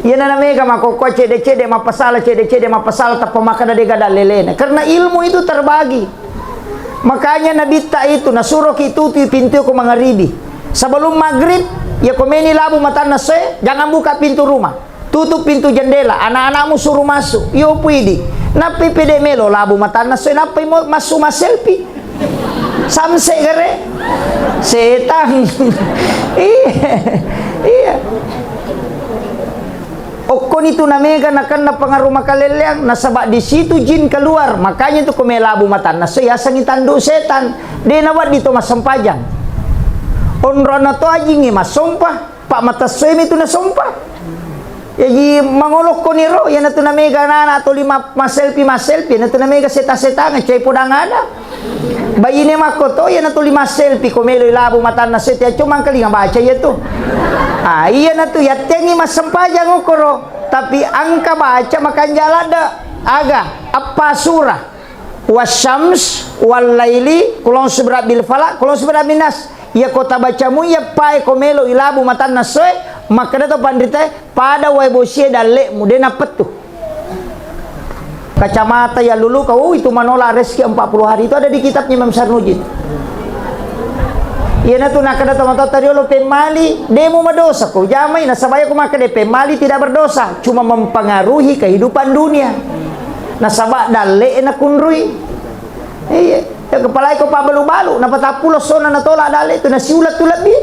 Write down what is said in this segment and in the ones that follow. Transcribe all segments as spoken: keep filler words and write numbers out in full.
Iyana namega makkokkoe cedde-cedde mappasala, cedde-cedde mappasala, tappa makkeda dega dallelena. Karena ilmu itu terbagi. Makanya Nabitta itu nasuroki tutui pintu ko mangaribi. Sebelum maghrib, ya ko meni labu matanna soe, jangan buka pintu rumah. Tutup pintu jendela, anak-anakmu suruh masuk. Yo puidi. Nappi pede melo labu matanna soe, nappi mo-, massu masselfie. Samse gare. Setang. Iya. Iya. Okkoni tu namega nakenna pengaruh makalelleang, nasaba di situ jin keluar. Makanya tu ko melabu matanna so yasengi tanduk setan. De nawedding to massempajang. Onrona to ajingnge massompa, pak matessoe mi tu nasompa. Jaji mangolokko niro, iyanatu namega anak-anak tuli ma-, masselfie, masselfie, iyanatu namega seta-setangeng, cai podang ada. Baine makkoto, iyanatu tuli masselfie, ko meloi labu matanna sete, cuma engkalinga baca iyatu. Ah, iyanatu yattengngi massempajang ukkoro, tapi engka baca makanja ladde, aga, eppa surah, wasyams, wallaili, kulong subra bil falak, kulong subra minas. Iya ko tabacamu iya pae ko meloi labu matanna soe, makkeda to panritae, pada wae bosie dalle'mu, de nappettu. Kacamata yang luluka, oh, itu menolak rezeki empat puluh hari, itu ada di kitabnya Imam Sarnuji. Iyanatu nakkeda tomatoatta riolo, pemmali, de mu madosa ko jamai, nasaba iya ko makkeda pemmali tidak berdosa, cuma mempengaruhi kehidupan dunia. Nasaba dalle'e nakunrui. Iya, ya kepalai ko pabbalu-balu, napatappulo sona natolak dalle tu, nasiulat tu lebbi.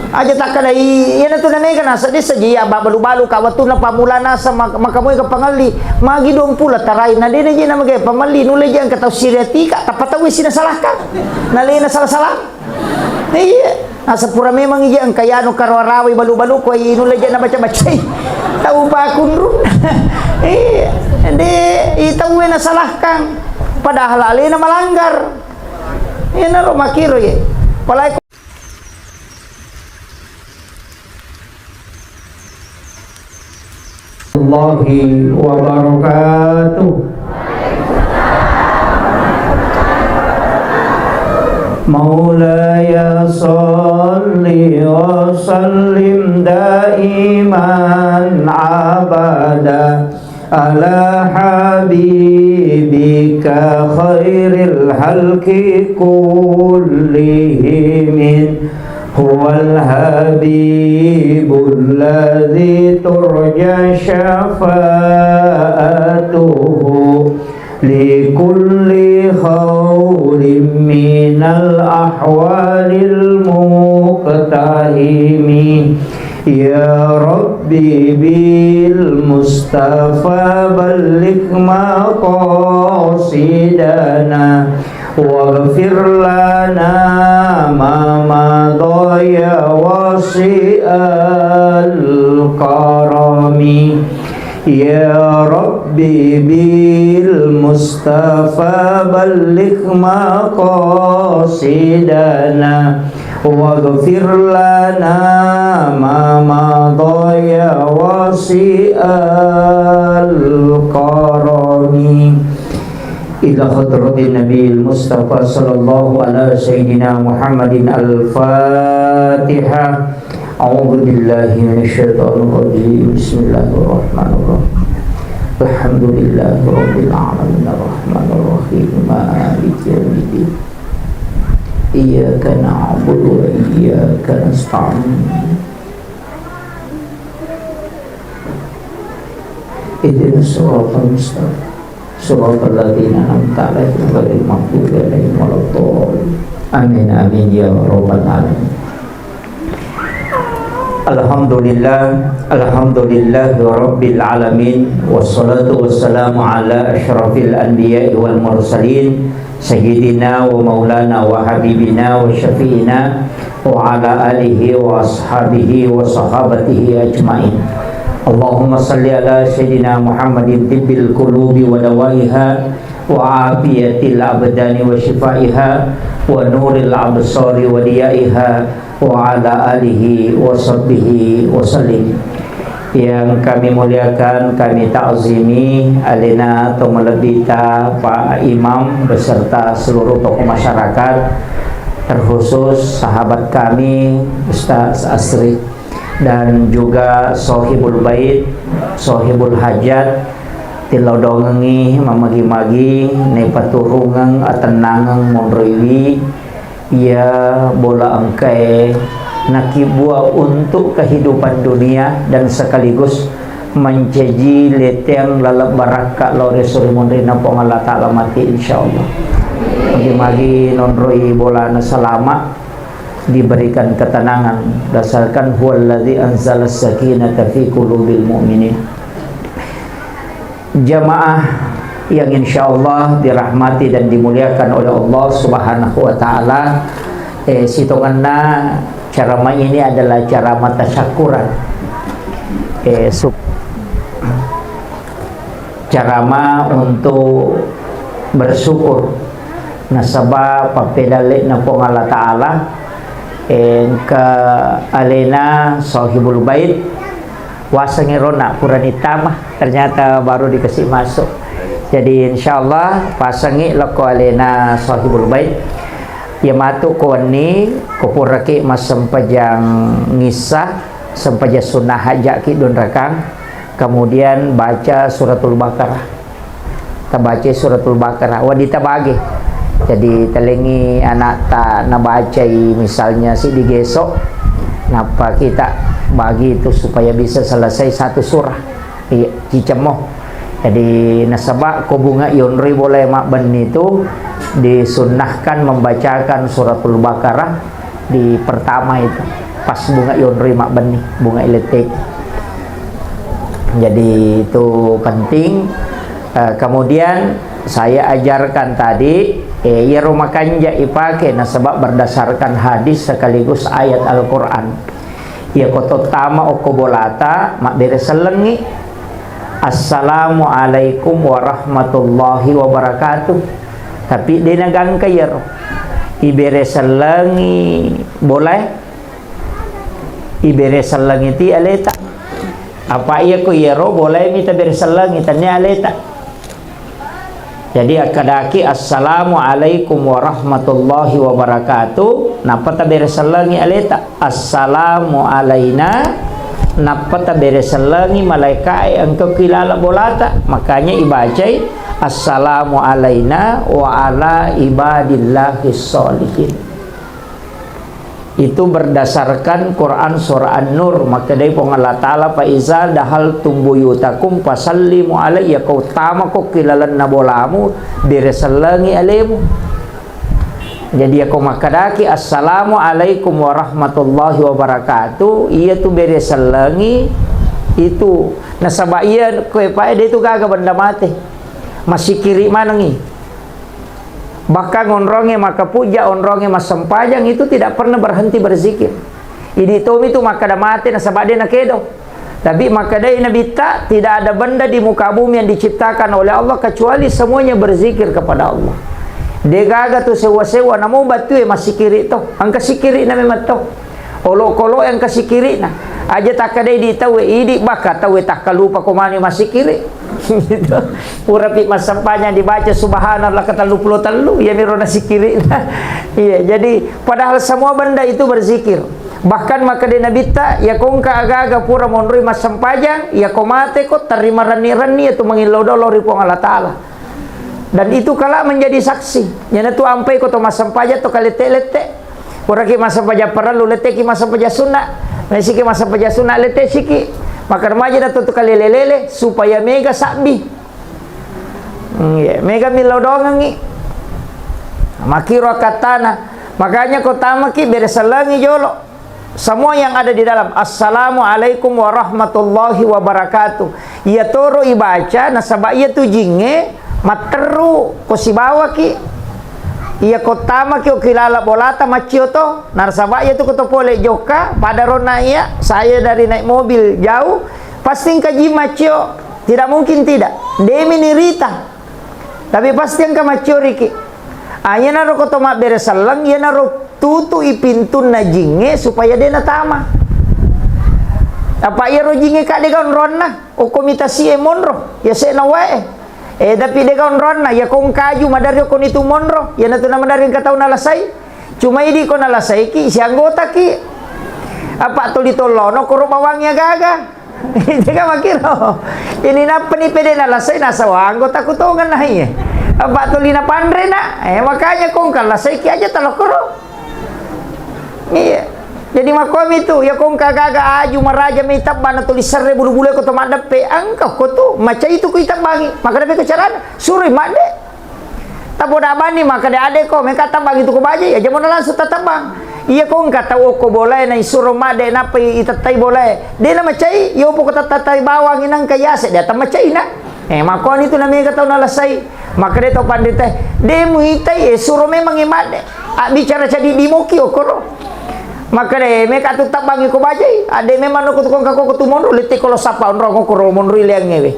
Aja takkadai, iyanatu namega nasa dessa ji, ya, babbalu-balu ka wettunna pammula nasa mak-, makamoi ka pangelli, magi duampula tarai, na dena je namega pamelli, nulle je engka tau siriatika, tappa tau sinasalahkan. Nalena salah-salah. Iya, naseng pura memang ije engka yanu karawa-rawai balu-balu ko inulle je nabaca-bacai. Tau pakunrunna. Iya, de, i tauwe nasalahkan. Padahal alena malanggar. Iyanaro makkiro ye. Palai الله وبركاته. مولاي صل وسلم دائما أبدا على حبيبك خير الخلق كلهم. هو الحبيب الذي ترجى شفاعته لكل هول من الأهوال المقتحم. يا رب بالمصطفى بلغ مقاصدنا واغفر لنا ما مضى يا واسع الكرم. يا رب بالمصطفى بلغ مقاصدنا واغفر لنا ما مضى يا واسع الكرم. إلى حضرة النبي المصطفى صلى الله على سيدنا محمد الفاتحة. أعوذ بالله من الشيطان الرجيم. بسم الله الرحمن الرحيم. الحمد لله رب العالمين. الرحمن الرحيم. مالك يوم الدين. إياك نعبد وإياك نستعين. اهدنا الصراط المستقيم. صراط الذين أنعمت عليهم غير المغضوب عليهم ولا الضالين. آمين، آمين يا رب العالمين. الحمد لله، الحمد لله رب العالمين، والصلاة والسلام على أشرف الأنبياء والمرسلين، سيدنا ومولانا وحبيبنا وشفيعنا وعلى آله وأصحابه وصحابته أجمعين. اللهم صل على سيدنا محمد طب القلوب ودوائها وعافية الأبدان وشفائها ونور الأبصار وضيائها وعلى آله وصحبه وسلم. Yang kami muliakan, kami ta'zimi alena to malebbita Pak Imam beserta seluruh tokoh masyarakat, terkhusus sahabat kami Ustaz Asri. Dan juga Sohibul Bait, Sohibul Hajat, tillau dongengngi mamagi-magi, naipaturungeng atennangeng monroiwi, iya bola engkae nakibbua untuk kehidupan dunia dan sekaligus mancaji leteang laleng barakka lao ri esso ri munrinna Puang Allah Ta'ala mati, insyaallah. Magi-magi nonroi bolana salama, diberikan ketenangan, dasarkan huwallazi anzalas sakinata fi qulubil mu'minin. Jamaah yang insyaallah dirahmati dan dimuliakan oleh Allah Subhanahu wa Ta'ala, eh, sitongenna ceramah ini adalah ceramah tasyakuran. Eh, sup-, ceramah untuk bersyukur nasaba pappedalle'na Puang Allah Ta'ala, eh, engka alena Sohibul Bait, wasengngi rona purani tama, ternyata baru dikasih masuk. Jadi, insyaallah, pasengngi lokko alena Sohibul Bait. Iya matu ko wenni, ko puraki massempajang ngissa, sempajang sunnah hajaki dua rakang, kemudian baca suratul Baqarah. Tabacai suratul Baqarah, wedding tabagi. Jadi, talengngi anakta nabacai misalnya siddi geso, nappa kita bagi itu supaya bisa selesai satu surah. Iya, cicemmo. Jadi, nasaba ko bunga yonroi bola mabbenni itu disunnahkan membacakan suratul Baqarah di pertama itu, pas bunga yonroi mabbenni, bunga iletteki. Jadi itu penting. Eh, kemudian saya ajarkan tadi, eh, iyaro makanja ipake nasaba berdasarkan hadis sekaligus ayat Al-Quran. Iya ko tottama okko bolata, mabbere sellengngi, "Assalamualaikum warahmatullahi wabarakatuh." Tapi de nagangka iyaro. Ibere sellengngi bolae, ibere sellengngi ti aleta. Apa iya ko iyaro bolae mita bere sellengngi, tennia aleta. Jadi akkadaki, "Assalamualaikum warahmatullahi wabarakatuh." Nappa tabere sellengngi aleta. "Assalamu alaina." Nappa tabere sellengngi malaikae engka ki laleng bolata. Makanya ibacai, "Assalamu alaina wa ala ibadillahis sholihin." Itu berdasarkan Quran surah An-Nur. Makkedai Puang Allah Ta'ala, "Fa iza dahaltum buyutakum fasallimu alaiya." Ko utama ko ki lalenna bolamu, bere sellengngi alemu. Jadi, yako makkedaki, "Assalamualaikum warahmatullahi wabarakatuh," iya tu bere sellengngi itu. Nasaba iya koe pae de tu gaga benda mate. Masikiri manengi. Bahkan onrongnge makkapujja, onrongnge massempajang itu tidak pernah berhenti berzikir. Idi tomi tu makkeda mate nasaba de nakedo. Tapi makkedai Nabitta, "Tidak ada benda di muka bumi yang diciptakan oleh Allah kecuali semuanya berzikir kepada Allah." Degaga tu sewa-sewa, namo batue massikiri to. Engka sikiri na memang to. Olokolo engka sikirina. Aja takkedai di tauwe, idi baka tauwe takkalupa ko mani massikiri. Gitu. Purapi massempajang dibaca subhanallah ke tellu pulo tellu, iya miro nasikirina. Iya, jadi padahal semua benda itu berzikir. Bahkan makkeda Nabitta, "Yako engka aga-aga pura monroi massempajang, yako mate ko terima renni-renni itu mangillau dolo ri Puang Allah Ta'ala." Dan itu kala menjadi saksi. Yana tu ampai ko to massempajang to kalette-lette. Puraki massempajang parellu, letteki massempajang sunna. Naisiki massempajang sunna, lette siki. Maka remaja na to tu kalele-lele supaya mega sabbi. Hmm, iya. Mega millau dongengi. Makiro kattana. Makanya ko tamaki bere sellengi jolo. Semua yang ada di dalam, "Assalamualaikum warahmatullahi wabarakatuh." Iya toro ibaca, nasaba iya tu jingnge matteru ko sibawaki. Iya ko tamaki okilala bolata maccio to, nasaba iya tu ko to pole jokka, pada ronna iya, saya dari naik mobil jauh, pasti engka jing maccio, tidak mungkin tidak. Demi nirita. Tapi pasti engka maccioriki. Ah, iyanaro ko to mabbere selleng, iyanaro tutui pintunna jingnge supaya de natama. Apa iyaro jingnge ka de gaga onronna, okko mita sie monro, yase'na wae. Eh, tapi de gaga onronna, yako engka aju maderri okko nitu monro, iyanatu namaderri engka tau nalasai. Cuma idi ko nalasaiki, sianggotaki. Apa tuli tollono koro bawangi agaga. Tega makiro. Ini nappani pede na lasai nasawang anggota kutongan na iye. Apa tuli na panre na. Eh, makanya kongka lasai ki aja talokoro. Iya. Jadi makomi tu, ya kongka gaga aju maraja mai tabba na tuli serre bulu-bulu ko to maddeppe. Engka ko tu, macai tu ku itabbangi. Maka dape ko carana, suroi madde. Tapoda bani maka de ade ko, meka tabang itu ko baja, ya jamona langsung tatabang. Iya ko engka tau okko bolae na isuro madde nappa itettai bolae. De na macai, yopo ko tatattai bawang inang ka yase, de atta macai na. Eh, makoni tu na mega tau nalasai. Maka de tau pandita, de muitai, eh, suro memang i madde. Ah, bicara cadi dimoki okoro. Makkeda, "Eh, meka tu tabbangi ko bajai, adde memang no ko tukang kako ko tu monro, lette ko lo sapa onro ko koro monro ileangnge we."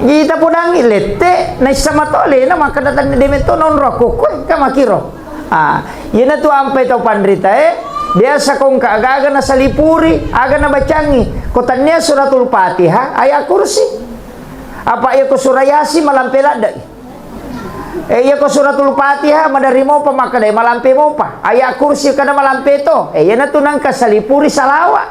Ji tapodangi lette, naissa mato alena, makkeda tanni de metto na onro ko koe, ka makiro. Ah, iyana tu ampai tau panrita e, biasa ko engka aga-aga nasalipuri, aga nabacangi, ko tannia suratul Fatihah, ayat kursi. Apa iya ko surah Yasin malampe ladde. Eh, iya ko suratul Fatihah, maderri mopa, makkeda malampe mopa. Ayat kursi kada malampe to. Eh, iyana tu nangka salipuri salawa.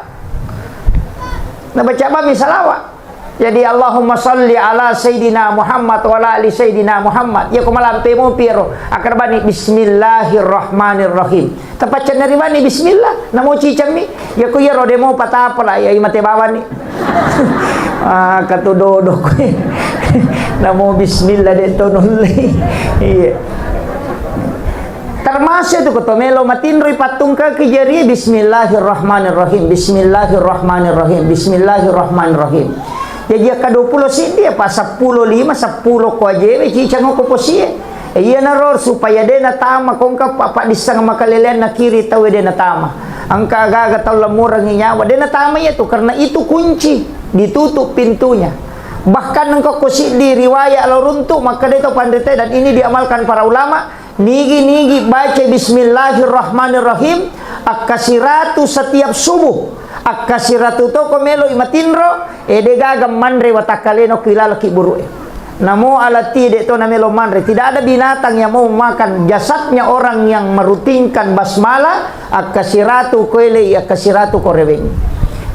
Nabaca bami salawa. Jadi, Allahumma salli ala Sayyidina Muhammad wa ala ali Sayyidina Muhammad. Iya ko malampe mopi ero. Akkeda bani, Bismillahirrahmanirrahim. Tapaccanna ri bani, bismillah, namo cicammi. Iya ko iyaro demo patapala, iya mate bawani. Ah, katu dodo koe. Namo bismillah de to nulle. Iya. Termasuk itu ko to melo matinroi pattungka ki jari bismillahirrahmanirrahim, bismillahirrahmanirrahim, bismillahirrahmanirrahim. Jaji akka dua puluh siddi apa seppulo lima, seppulo ko ajewe cicang ko posie. Iyanaro supaya de natama kongka pa-, paddisseng makaleleanna kiri tauwe de natama. Engka aga-aga tau lamurengngi nyawa, de natama iyatu, karena itu kunci, ditutup pintunya. Bahkan engka ko siddi riwayat lao runtu, makkeda to panrita, dan ini diamalkan para ulama, nigi-nigi baca bismillahirrahmanirrahim, akkasiratu setiap subuh, akkasiratu to ko melo i matinro, eh, de gaga manre watakkalena ko ilaleng kibburu'e. Namo alati de to namelo manre. Tidak ada binatang yang mau makan jasadnya orang yang merutinkan basmalah, akkasiratu ko elei, akkasiratu ko reweng.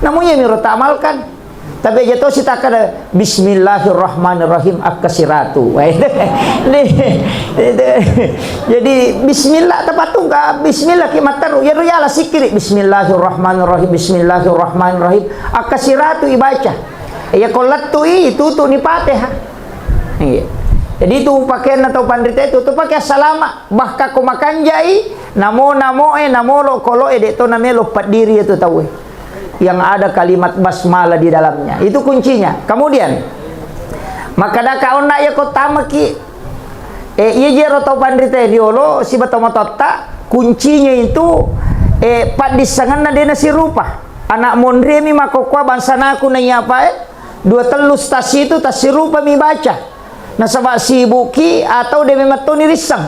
Namo iya miro tamalkan. Tapi aja to sitakkada bismillahirrahmanirrahim akkasiratu. Jadi bismillah tapatungka, bismillah ki matteru. Iyaro yala sikkiri, bismillahirrahmanirrahim, bismillahirrahmanirrahim. Akkasiratu ibaca. Iya ko lettu'i, tutu'ni Fatihah. Iya. Jadi itu pakaianna tau panrita itu, tu pakai salama. Bahkan ko makanjai, namo-namoe, namolo koloe, de to namelo paddiri itu tauwe. Yang ada kalimat basmalah di dalamnya. Itu kuncinya. Kemudian, makkadaka onna iya ko tamaki, eh, iya jero tau panrita riolo, siba to matotta, kuncinya itu, eh, paddissengenna de nasirupa. Anak monri mi makkokkoe bangsanaku naiya apa, eh? Dua tellu stasi itu tassirupa mi baca. Nasaba sibukki atau de memettoni risseng.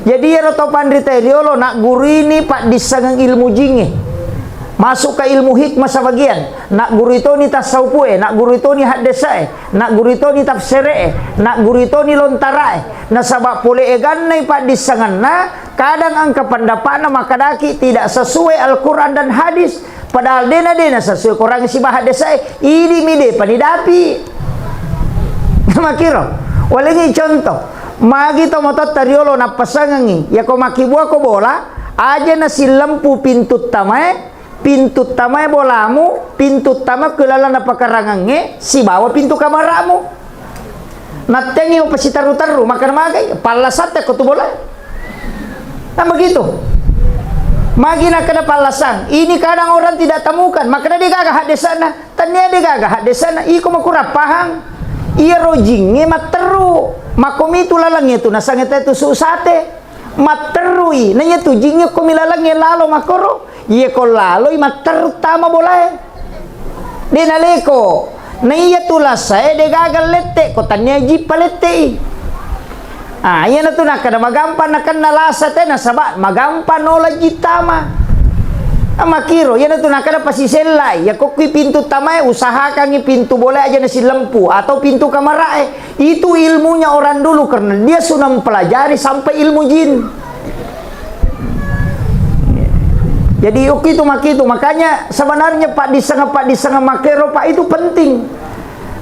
Jadi iyaro to panrita riolo nagguruini paddissengeng ilmu jingnge. Masuk ke ilmu hikmah sebagian. Naggurui toni tassaupue, naggurui toni haddesae, naggurui toni tafsere'e, naggurui toni lontarae. Nasaba pole egannai paddissengenna, kadang engka pendapatna makkadaki tidak sesuai Al-Quran dan hadis. Padahal dena, dena sesuai Quran sibawa haddesae, idi mi depa ni dapi. Makiro, walengi contoh, magi to matotta riolo nappasangengi, yako makkibua ko bola, aja nasillempu pintu tamae, pintu tamae bolamu, pintu tama ke lalana pakarangangnge, sibawa pintu kamaramu. Nattengi mapasiterru-terru, makkeda magai, pallasatte ko tu bola. Nah, begitu. Magi nakkeda pallasang. Ini kadang orang tidak temukan, makkeda de gaga haddesana. Tania de gaga haddesana. Iko makurang pahang. Iya rojingnge matteru. Makomi tu laleng itu nasange te tu susate. Matterui, na iya tu jingnge ko milalengnge lalo makkoro, iya ko laloi matteru tama bolae. De naleko, na iya tu lasae de gaga lette, ko tania jippa lettei. Ah, iyana tu nakkeda magampang nakenna lasa te nasaba magampang nola jittama. Ah, makiro, iyana tu nakkeda pasisellai, iya ko kui pintu tamae usahakangi pintu bolae aja nasilempu atau pintu kamarae. Itu ilmunya orang dulu karena dia sudah mempelajari sampai ilmu jin. Jadi, okkitu makkitu. Makanya, sebenarnya paddissengeng-paddissengeng makkero, Pak, itu penting.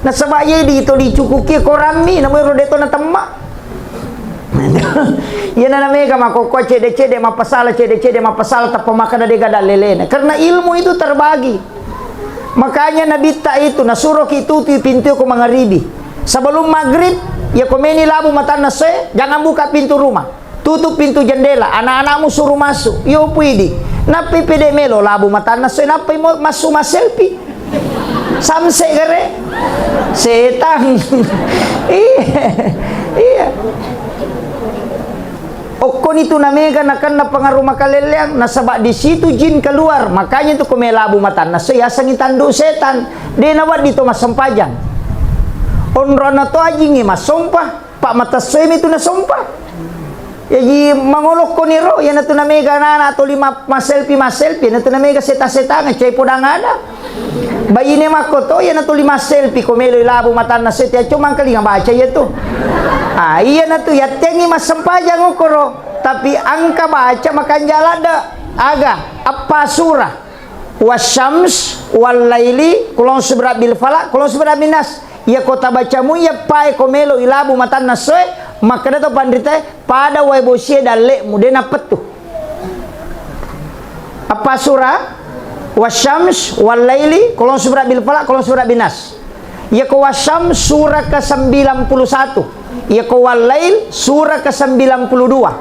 Nasaba, iye di to dicukuki korammi, namo ero de to natemma. Iyana namega makkokkoe cedde-cedde mappasala, cedde-cedde mappasala, tappa makkeda de gaga dalelena. Karena ilmu itu terbagi. Makanya Nabitta itu nasuroki tutui pintu ko mangaribi. Sebelum maghrib, iya ko meni labu matanna essoe, jangan buka pintu rumah. Tutup pintu jendela, anak-anakmu suruh masuk. Iyo puidi. Nappi pede melo labu matanna essoe, nappai mo-, massu masselfie. Samse gare. Setang. Iya. Iya. Okkoni tu namega nakenna pengaruh makalelleang, nasaba di situ jin keluar. Makanya tu ko melabu matanna essoe, yasengi tanduk setan. De nawedding to massempajang. Onrona to ajingnge massompa. Pak matessoe mi tu nasompa. Jaji mangolokko niro, iyanatu namega anak-anak tuli ma-, masselfie, masselfie, iyanatu namega seta-setanga, cai podang ada. Bayine makko to, iyanatu tuli masselfie, ko meloi labu matanna essoe, tea cuma engkalinga baca iya tu. Ah, iyanatu yattengi massempajang okoro, tapi engka baca makanja ladde. Aga, appa surah. Wasyams, wallaili, kulong subra bil falaq, kulong subra bin nas. Iya ko tabacamu iya pae ko melo ilabu matanna essoe, makkeda to panritae, pada wae bosie dalle'mu, de nappettu. Appa sura? Wasyams, wallaili, kulong subra bil falaq, kulong subra bin nas. Iya ko Wasyams sura ke sembilan puluh satu. Iya ko Wallail sura ke sembilan puluh dua.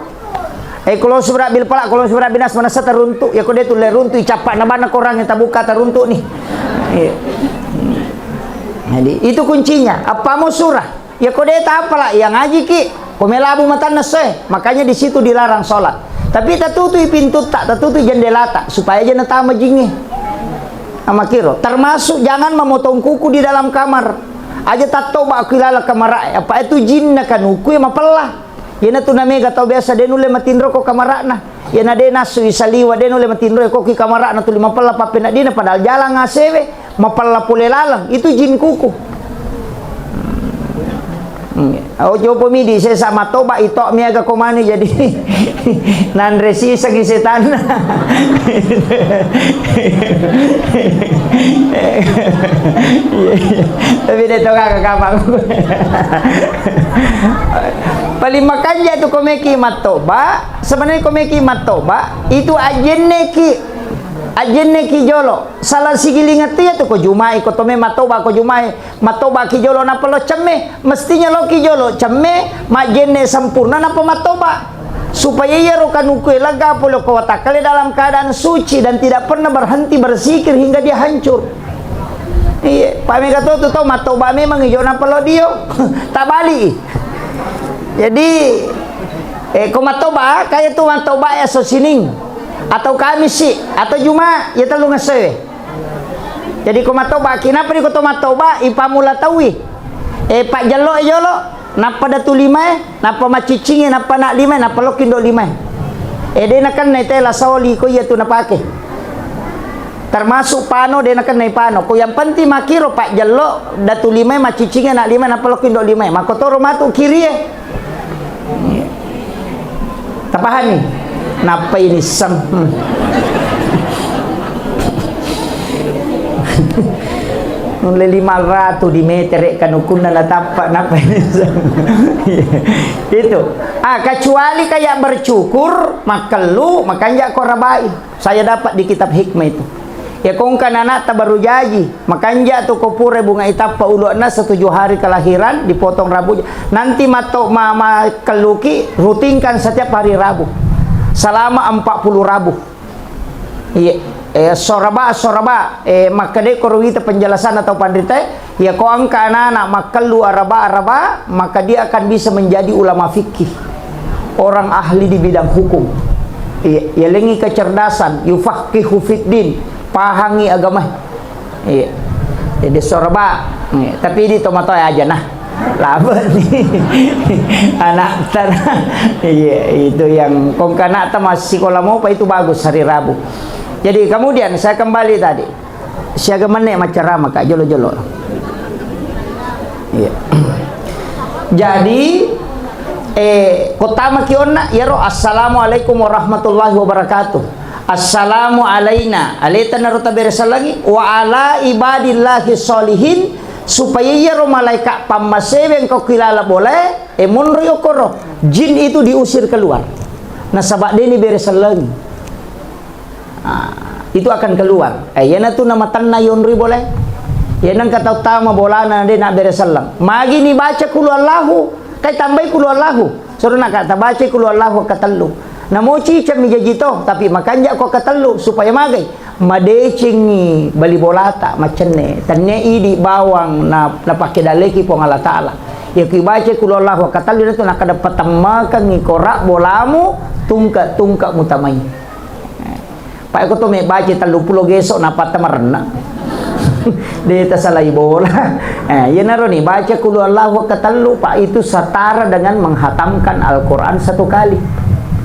Eh, kulong subra bil falaq, kulong subra bin nas, manessa taruntu. Iya ko de tulle runtu, icappa na bana korangnge tabuka taruntu ni. Iya. Jadi, itu kuncinya. Appamu surah. Iya ko de tapala, iya ngajiki. Ko melabu matanna essoe. Makanya di situ dilarang sholat. Tapi tatutui pintutta, tatutui jendelata, supaya aja natama jingnge. Amakiro, termasuk jangan memotong kuku di dalam kamar. Aja tattoba ku ilala kamarae, apa itu jinna kanuku ya mapella. Iyanatu namega tau biasa de nulle matinro ko kamarana. Iyana de nasu isaliwa de nulle matinro ko ki kamarana tuli mapella pappeneddina padahal jalang asewe, mapella pole laleng. Itu jin kuku. Hmm. Oh, coba midi sesa matoba ito miaga komani jadi nanre sisengi setanna. Iya, iya. Tapi de to kaka kapang. Paling makanja tu komeki matoba, sebenarnya komeki matoba itu ajenneki, ajenneki jolo. Salah sigilingan tu ya tu ko jumai, ko tome matoba ko jumai. Mattobaki jolo nappa lo cemme, mestinya loki jolo cemme, majjenne sempurna nappa mattoba. Supaya iyaro kanukue lega pole ko watakkale dalam keadaan suci dan tidak pernah berhenti berzikir hingga dia hancur. Iya, pamega to tu tau mattoba memang ijo nappa lo dio. Tabali. Jadi, eh, ko mattoba, kaya tu mattoba ya so sining atau kamisi atau juma, ya tellu ngesewe. Jadi ko mattobaki, nappa di ko to mattoba, ipammula tauwi. Eh, pajjello e jolo, nappa datu limae, nappa macciccingi, nappa anak limae, nappa lokki ndo limae. Eh, de nakenna tela soli ko iya tu napake. Termasuk pano, de nakenna pano. Ko yang penting makiro pajjello, datu limae, macciccingi, anak limae, nappa lokki ndo limae. Makotoro matu kirie. Tapahami? Nappai nisseng. Hmm. Nulle lima ratu di metere kanukunna natappa, nappai nisseng. Itu. Ah, kecuali kayak bercukur, makkellu, makanja ko rabai. Saya dapat di kitab hikmah itu. Ya, kongka anakta baru jaji, makanja tu ko pura bunga itappa ulu'na setuju hari kelahiran, dipotong rambutnya. Nanti matto-, ma-, makelluki, rutinkan setiap hari Rabu. Selama empat puluh Rabu. Iya, eh, soraba, soraba, eh, makkeda ko ruwita penjelasan atau pandita, iya ko engka anak-anak makkellu araba-araba, maka dia akan bisa menjadi ulama fikih. Orang ahli di bidang hukum. Iya, yalengi kecerdasan, yufaqihu fiddin, pahangi agama. Iya. Jadi soraba. Iya. Tapi di tomatoe aja nah. Laba ni. Anak tan-, iya, itu yang kongka anakta masih sekolah mau apa itu bagus hari Rabu. Jadi kemudian saya kembali tadi. Siaga menne maccarama ka jolo-jolo. Iya. Jadi, eh, kottamaki onna, iyaro, "Assalamualaikum warahmatullahi wabarakatuh." Assalamu alaina, aleta naro tabere sellengi, wa ala ibadillahi sholihin, supaya iyaro malaika pammasewe engka kilala bolae, e monro yokkoro, jin itu diusir keluar. Nasaba deni bere sellengi. Ah, itu akan keluar. Eh, iyanatu namatenna yonroi bolae. Iyana engka tau tama bolana de nabbere selleng. Magi ni baca kulu Allahu, kai tambai kulu Allahu. Suro naka tabaca kulu Allahu katellu. Namo ciceng mi jaji to, tapi makanja ko katellu supaya magai. Madecengi bali bolata macenne. Tennia idi bawang na, napake daleki Puang Allah Taala. Iya ku ibaca kulu Allahu katellu natu nakada patemmakengi kora bolamu tungke-tungke mutamai. Pak, eko to mebbaca telluppulo geso napatta marenna. De tasalai bola. Eh, iyanaro ni baca kulu Allahu katellu, Pak, itu setara dengan menghatamkan Al-Quran satu kali.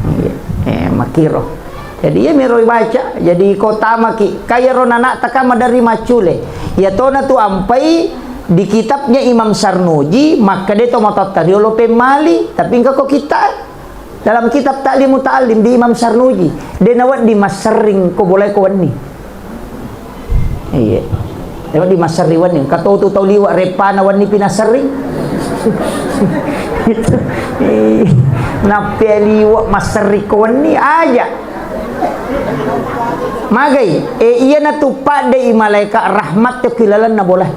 Iya. Eh, makiro. Jadi iya mero baca. Jadi ko tamaki, kayaro nana takama dari macule. Iya tona tu ampai di kitabnya Imam Sarnuji, makkeda to matotta riolo pemmali, tapi engka ko kita. Dalam kitab Ta'lim Muta'allim di Imam Sarnuji, de nawedding masserring ko bolae ko wenni. Iya. De nawedding masserring wenni. Engka to tu tau liwe' reppana wenni pi nasserring. Itu. Iya. Nappe liwe' masserring ko wenni aja. Magai, e, iyanatu paddei malaeka rahmat te ki lalenna bolae.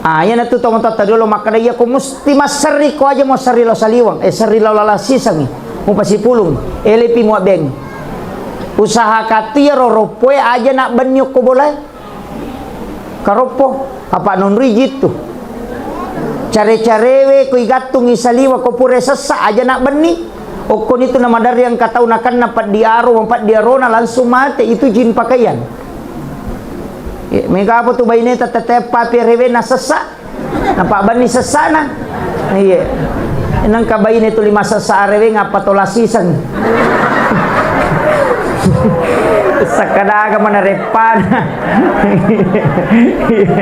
Ah, iyanatu tomatoatta riolo makkeda, iya ko musti masserri ko aja muserri lao saliweng, eh, serri lao lala sisengngi, mupasipulung, elepi muabbengngi. Usahakan tu iyaro roppoe aja nabbenni okko bolae. Karoppo, apa nonroi jittu. Care-carewe ko igattungi saliweng ko pura sessa aja nabbenni. Okkoni tu namaderri engka tau nakenna peddi aro, mapeddi arona langsung mate, itu jin pakaian. Iya, mega apa tu baineta tette papi rewe nasessa, napabbenni sessana. Iya. Nengka baine tuli masessa arewe ngappa tola siseng. Sakkadaga mana reppana. Iya.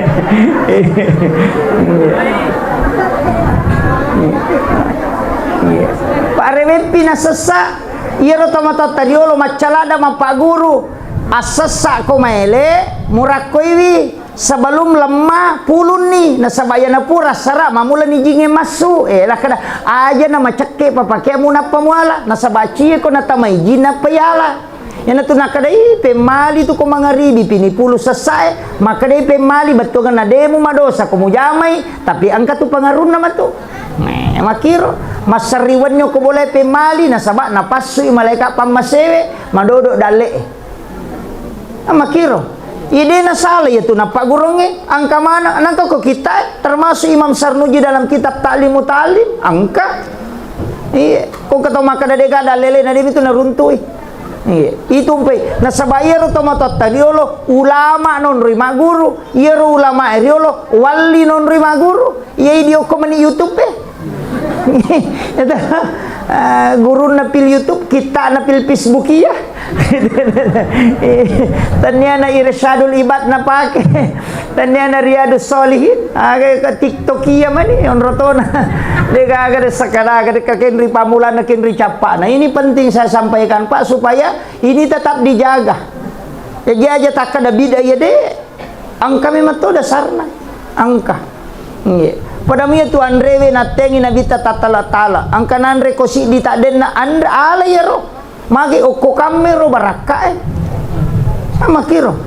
Iya. Pak reweppi nasessa. Iyaro tomatoatta riolo maccalada mappaguru, assessa'ko maele, murakkoiwi sebelum lemma pulunni, nasaba iyana pura sara mamulani jingnge massu. Eh, lakkada aja na macekke papakea munappa muala, nasaba cieko natamai jin nappa iala. Iyanatu nakkadai pemmali tu ko mangaribi pini pulu sessae, makkedai pemmali bettuanna demu madosa ko mujamai, tapi engka tu pengarunna matu. Eh, makiro, masserri wenni ko bolae pemmali, nasaba napassui malaeka pammasewe, madodo dalle'e. Ah, makiro. Iya de nasala iyatu nappagguruangnge, engka maneng, nengka ko kittae, termasuk Imam Sarnuji dalam kitab Ta'lim Muta'allim, engka. Iya, ko engka tau makkeda dega dallele na demi tu naruntui. Iya, itu mpe. Nasaba iyaro tomatoatta riolo, ulama nonroi magguru, iyaro ulama riolo, walli nonroi magguru. Iya, idi okko mani YouTube e. Itu, eh, gurunna pil YouTube, kittana pil Facebook iya. Tenniana Irsyadul Ibad napake. Tenniana Riyadus Sholihin. Aga ke TikTok iya mani, onrotona. De gaga de sakadaga de kakenri pamulana kenri cappana. Ini penting saya sampaikan, Pak, supaya ini tetap dijaga. Jadi aja takkada bid'ah iya de. Engka memang to dasarna. Engka. Nggih. Pada mia tu anrewe nattengi Nabitta tattala-tala. Engka nanre ko siddi taddenna anre ala iyaro. Magi okko kammero barakkae. Sama kiro.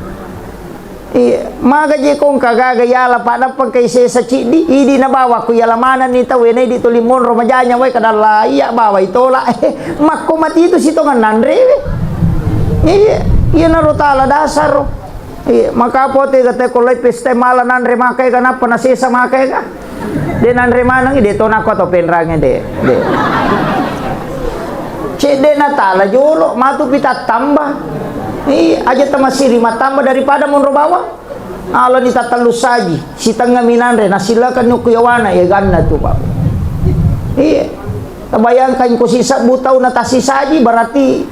Iya, maga je ko engka gaga yala pada pengkai sesa ciddi, idi nabawa ku yala manenni tau ena idi tuli monro majanya wae kadalla iya bawa itola. Makko mati itu sitongan nanrewe. Iya, iya naro tala dasaro. Iya, maka apa tega te ko lai pesta mala nanre maka ega nappa nasesa maka ega. De nanre maneng de to nako to penrange de. De. Cedde natala jolo matu pita tamba. Iya, aja tamasiri matamba daripada monro bawang. Alani tatellu saji, sitengnga minanre nasilakan nyukku yawana ya ganna tu, Pak. Iya. Tabayangkan ko sisebbu tau natasi saji berarti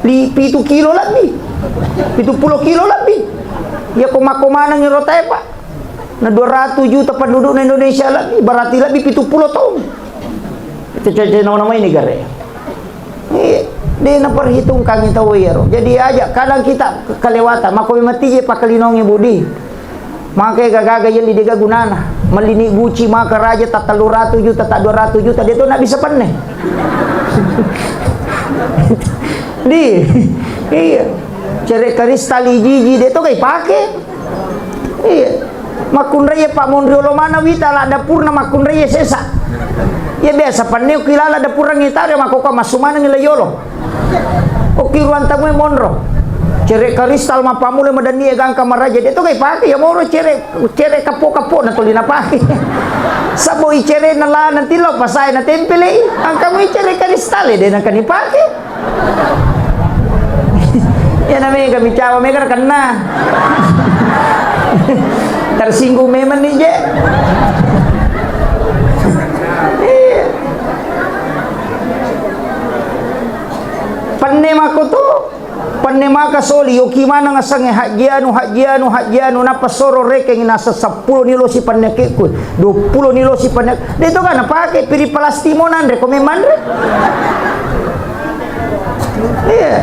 Li-, pitu kilo lebbi. Pitu pulo kilo lebbi. Iya ko makko maneng iro tae, Pak. Na dua ratus juta pendudukna Indonesia lebbi, berarti lebbi pitu pulo taung. Itu cece nama-nama ini gare. Iya. De' naperhitungkangngi tau iyaro. Jadi aja' kadang kita ke-, kelewatan. Mako memang tiji pakkalinongngi budi. Maka gaga-gaga yelli de' gaga gunana. Mellini guci maka raja ta tellu ratu juta, ta dua ratu juta, de' to na bisa penne. Di, iya. Cere' kristal iji-iji de' to ga ipake. Iya. Makkunrai pa' monri olo maneng wita la dapurna makkunrai sesa. Iya biasa penne ki lala dapurang itaro makkokko massu maneng la yolo. Okki ruang tamu e monro. Cere' kristal mappammula madanni e gangka maraja de' to ga ipake, iya moro cere', cere' kappo-kappo na tuli napake. Sabo i cere' na la nanti lo pasae na tempele i. Angka mui cere' kristal e de' nangka nipake. Iya na mega micawa mega na kenna. Tersinggung memang ni je. Iya. Penne makko tu, penne maka soli, yoki maneng asengnge hajji anu, hajji anu, hajji anu, nappa soro rekeng nasa seppulo ni losi penne kekku, dua puluh ni losi penne, de' to ga napake, piri palasti mo nanre, ko memang re. Iya.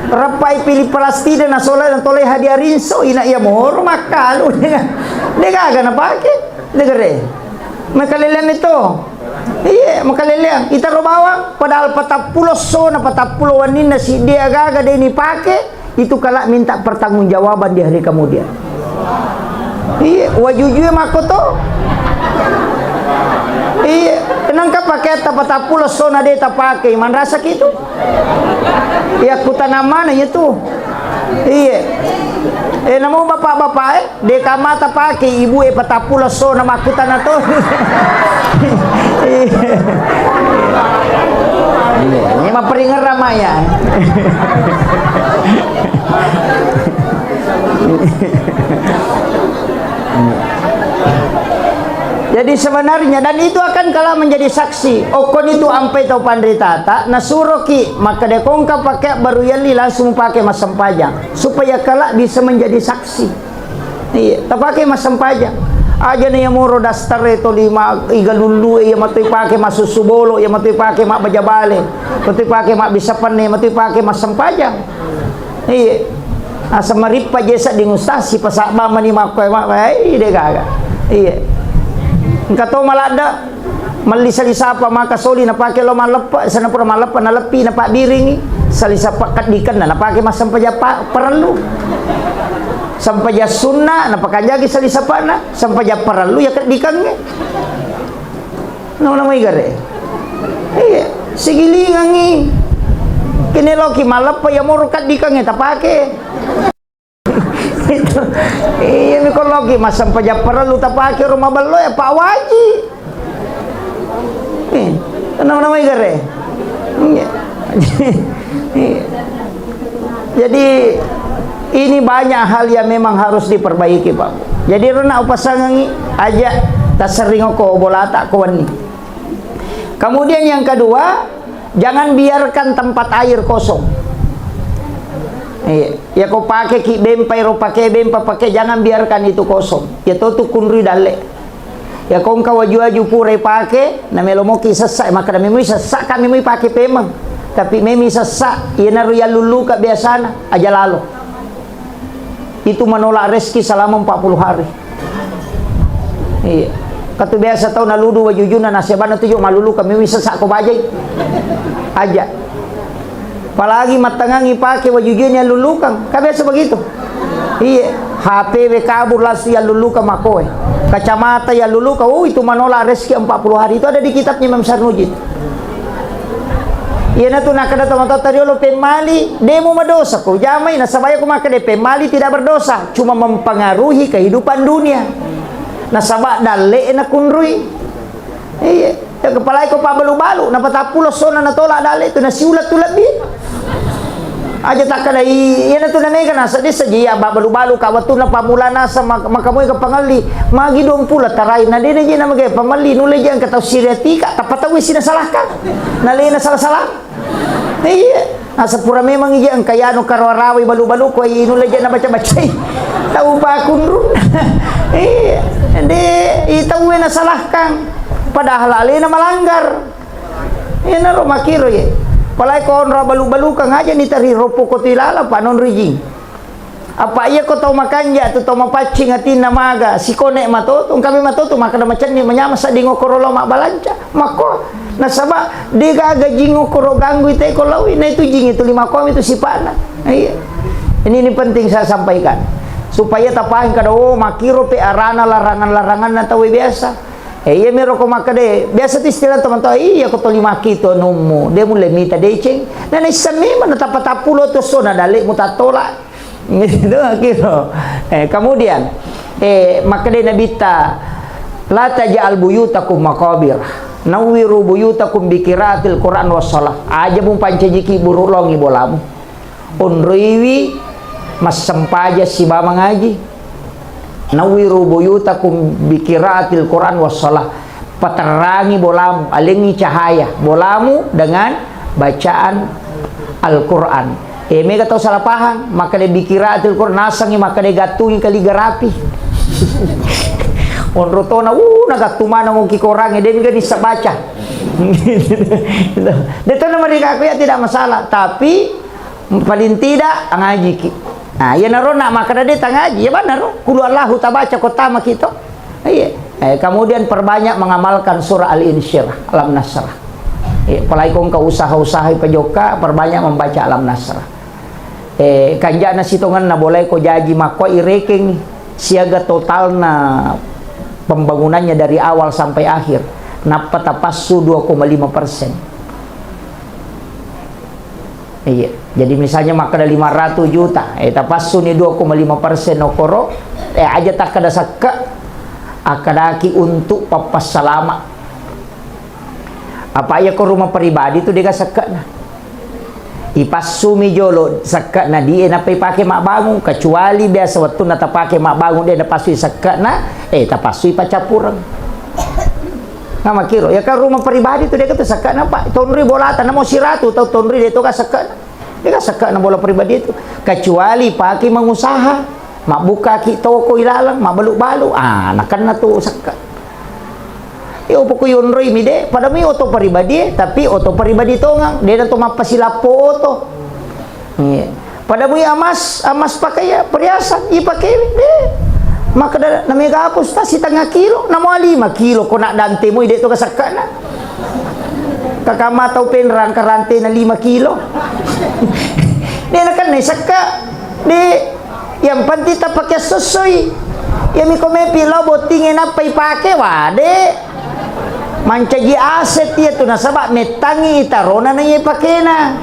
Rappai pili palasti de' nasola, natolai hadiah rinso, ina iya moro makkalu, de' ga-, de' gaga napake, de' gare. Makaleleang itu. Iya, makaleleang. Itaro bawang, padahal patappulo essona, patappulo wenninna siddi aga-aga de' nipake, itu kala minta pertanggungjawaban di hari kemudian. Iya, wajujue makko to. Iya, nangka pakeatta patappulo essona de' tapake, manrasaki itu. Iya, kutanam mana itu? Iya. Eh, namo bapak-bapak, eh? De' kamata pake ibu e patappulo essona makkutana to. Iya. Iya, ini mah peringeran maya. Jadi sebenarnya, dan itu akan kala menjadi saksi. Okkoni tu ampai tau panritata, nasuroki makkeda kongka pake baru yelli langsung pake massempajang. Supaya kala bisa menjadi saksi. Iya, tapake massempajang. Aja na iya moro daster e toli ma-, iga lullu e, iya matoi pake massussu bolo, iya matoi pake mabbaja bale, matoi pake mabbissa penne, matoi pake massempajang. Iya. Asa marippa je sedding ustaz, sipasabba mani makko e, mak-, eh, de' gaga. Iya. Engka to maladda. Melli salisapa maka soli napake lao malleppe, sana pura malleppe naleppi napabbiringi, salisapa keddikenna napake massempajang pa-, parellu. Sempajang sunna napakanjaki salisapana, sempajang parellu ya keddikengnge. Nama-nama igare. Iya, sigilingangi. Kene loki malleppe ya moro keddikengnge tapake. Itu. Iya, mi ko loki massempajang parellu tapake ro maballo e, Pak Waji. Eh, nama-nama igare. Iya. Iya. Jadi, ini banyak hal yang memang harus diperbaiki, Pak. Jadi, rona upasangangi aja tasering ko bolata ko wenni. Kemudian yang kedua, jangan biarkan tempat air kosong. Iya, ya ko pake ki bempa ro pake bempa pake, jangan biarkan itu kosong. Ya to tu kunrui dalle. Ya ko engka waju-waju pura pake, na melo moki sessa, maka na memui sessa ka memui pake pemeng. Tapi memui sessa, iya naro yallulluka biasana, aja lalo. Itu menolak rezeki selama empat puluh hari. Iya. Katu biasa tau naludu wajujuna nasebana tuju malulu kami wisa sako bajai. Aja. Apalagi mattangangi pake wajujuna yang lulukan. Kan biasa begitu. Iya. H P we kabur langsung yang lulukan makoe. Kacamata yang lulukan. Oh, itu menolak rezeki empat puluh hari. Itu ada di kitabnya Imam Sarnuji. Iyanatu nakkeda tomatoatta riolo, pemmali, de' mumadosa ko jamai, nasaba iya ko makkeda pemmali tidak berdosa, cuma mempengaruhi kehidupan dunia. Nasaba dalle'e nakunrui. Iya, ya kepalai ko pabbalu-balu, napatappulo essona natolak dalle' tu, nasiulat tu lebbi. Aja takkeda i-, iyanatu namega nasa dessa ji iya babbalu-balu ka wettunna pammula nasa mak-, makamoi ka pangelli, magi duampulo tarai, na de' na je namega pamelli, nulle je engka tau siriatika, tappa tau isi nasalahkan. Nalena sala-sala. Iya. Asa pura memang ije engka yanu karawa-rawai balu-balu ko inulle je nabaca-bacai. Tau pakunrunna. Iya. De, itauwe nasalahkan. Padahal alena malanggar. Iyanaro makkiro ye. Palai ko onro balu-balukang aja ni tari roppo ko tu ilalang, Pak, nonri jing. Apa iya ko tau makanja tu, tau mapaccing atinna maga, sikone matoto, engka me matoto, makkeda macenni, manyameng sedding okkoro lao mabbalanca, makko. Nasaba de gaga jing okkoro ganggu ite ko laui, na itu jing itu lima komi itu sipa'na. Iya. Ini, ini penting saya sampaikan. Supaya tapahang kada, oh, makkiro pe arana larangan-laranganna tau biasa. Eh, iya miro ko makkeda, biasa tu istilah teman tau, iya ko toli makki tu anummu, de mulle mita deceng. Na naisseng memang na tappa tappulo tu esso na dalle mu tattola. Gitu, gitu. Eh, kemudian, eh, makkeda Nabitta, "La taj'al buyutakum maqabir. Nawwiru buyutakum bi qiraatil Qur'an was shalah." Aja mu pancajiki buru longi bolamu. Onroiwi massempajang sibawa mangaji. Nawwiru buyutakum bi qiraatil Qur'an was shalah. Paterrangi bolamu, alengi cahaya bolamu dengan bacaan Al-Quran. Eh, mega tau salah paham, makkeda bi qiraatil Quran, nasengngi makkeda gattungi kaligrafi. Onro tona, uh, nagattu maneng oki korangnge, de mega nissa baca. De tona mereka aku ya tidak masalah, tapi paling tidak ngajiki. Nah, iya naro nak makkeda de tangaji, ya benar, kulu Allahu tabaca ko tama kito. Iya. Eh, kemudian perbanyak mengamalkan surah Al-Insyirah, Alam Nasrah. Iya, apalagi ko engka usaha-usaha pajokka, perbanyak membaca Alam Nasrah. Eh, kanjana sitongenna boleh ko jaji makko irekeng siaga totalna pembangunannya dari awal sampai akhir. Nappa tapassu dua koma lima persen. Iya. Jadi misalnya makkeda lima ratus juta, eh, tapassuni dua koma lima persen okkoro, eh, aja takkeda sekke, akkedaki untuk pappassalama. Apa iya ko rumah pribadi tu dega sekke'na. Ipassumi jolo sekke'na di, eh, nappa ipake mabbangung, kecuali biasa wettunna tapake mabbangung de napassui sekke'na, eh, tapassui paccappureng. Nah, makkiro, ya kan rumah pribadi tu, de ka tu sekke'na, Pak. Tonri bolata, namo siratu tau tonri, de to ka sekke'na. De ka sekke'na bola pribadi itu. Kecuali pake mengusaha, mabbukaki toko ilalang, mabbalu-balu. Ah, nakenna tu sekke. Yo, poko yonroi mi de, pada mi oto pribadi, eh, tapi oto pribadi tongang, de na to mappasilappo oto. Iya. Pada mui amas, amas pakai ya, perhiasan, ipake, eh. Makkeda, na mega apa, Ustaz, setengah kilo, namo lima kilo, ko nak dante mui, de to ka sekke'na. Kakama tau penrang, karante na lima kilo. De na kan sekka, de, yang penting tapake sessoi. Ya mi ko mepi lao bottinge nappa ipake, wah, de. Mancaji aset iya tu nasaba mettangi itarona na iya pakena.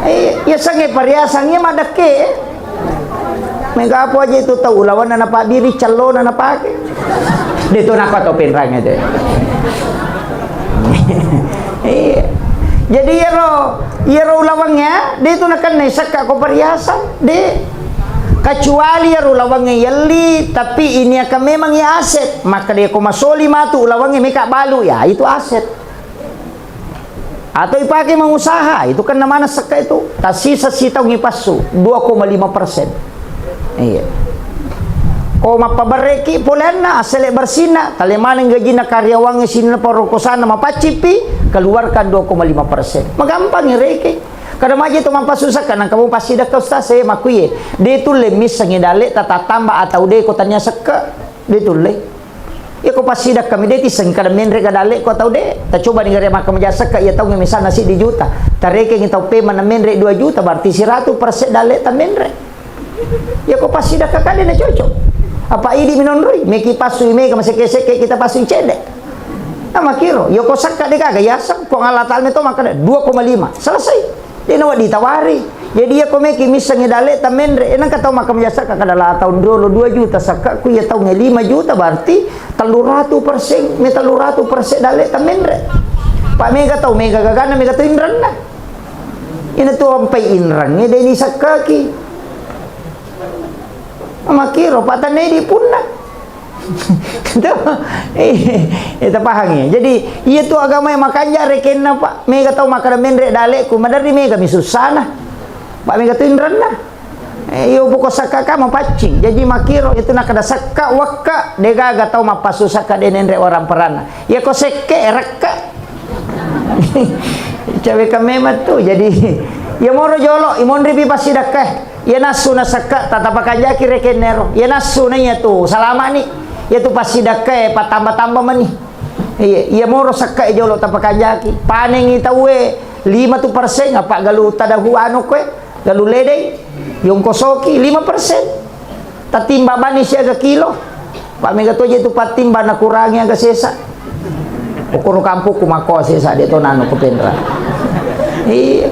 Eh, iya sange pariasang iya maddekke. Mega apa aja itu tau ulawanna napabbiri cellona napake. De to napa tau penrang itu. Iya. Jadi iyaro, iyaro ulawangnya, de tu nakenna sekka ko pariasang, de. Kecuali iyaro ulawangnge yelli, tapi ini akan memang ya aset. Maka de ko masoli matu ulawangnge meka balu, ya itu aset. Atau ipake mengusaha, itu kan namanya sekka itu. Tasisa sitaung ipassu, dua koma lima persen. Iya. Ko mappaberreki poleanna, assele bersinna, tale maneng gajinna karyawangnge sinna parokosana mapaccippi, keluarkan dua koma lima persen. Magampang reke. Kada maje to mappassu sekka, nangka mu passidekka, Ustaz, eh, makkuye. De tulle missengi dalle tatattamba atau de ko tania sekka. De tulle. Iya ko passidekka mi de tisseng kada menre ga dalle ko atau de. Tacoba ni gare makkamaja sekka iya taungnge misalna siddi juta. Tarekengi tau pemana menre dua juta, berarti siratu persen dalle ta menre. Iya ko passidekka kade na cocok. Apa idi minonroi, meki passu i mega masekke-sekke kita passu i cedde. Nah, makiro, iya ko sekka de gaga yaseng, Puang Allah Ta'ala meto makkeda dua koma lima. Selesai. De nawa ditawari. Jadi iya ko meki missengi dalle ta menre, enang ka tau makkamaja sekka kada la taung riolo dua juta sekka ku iya taungnge lima juta berarti telluratu persen, me telluratu persen dalle ta menre. Pak mega tau mega gagana mega to inrenna. Ina tu ampai inrengnge de ni sekkaki. Makiro, Pak, tannai di punna. Tuh, eh, eh, tapahangi. Jadi, iya tu agama yang makanja rekenna, Pak. Mega tau makkeda menre dalekku, maderri mega mi sussana. Pak, mega tu inrenna. Eh, iyo poko sakka ka mapaccing. Jadi makiro itu nakkeda sakka wakka, degaga tau mappassu sakka de nenre orang peranna. Iya ko sekke, rekka. Cawe ka memang tu. Jadi, iya moro jolo, imonri pi passidakkae. Iya nassu na sekka, tatapakanjaki rekennero. Iya nassu na iya tu, salama'ni. Iya tu passidakkae, patamba-tamba mani. Iya, iya moro sekka jolo tapakanjaki. Panengi tauwe, lima tu persen, apa galu tadahu anu koe, galu ledei. Yongkosoki, lima persen. Tatimbang bani siaga kilo. Pak mega toje tu pattimbang nakurangi aga sesa. Okoro kampokku makko sesa de to nanu ko penra. Iya.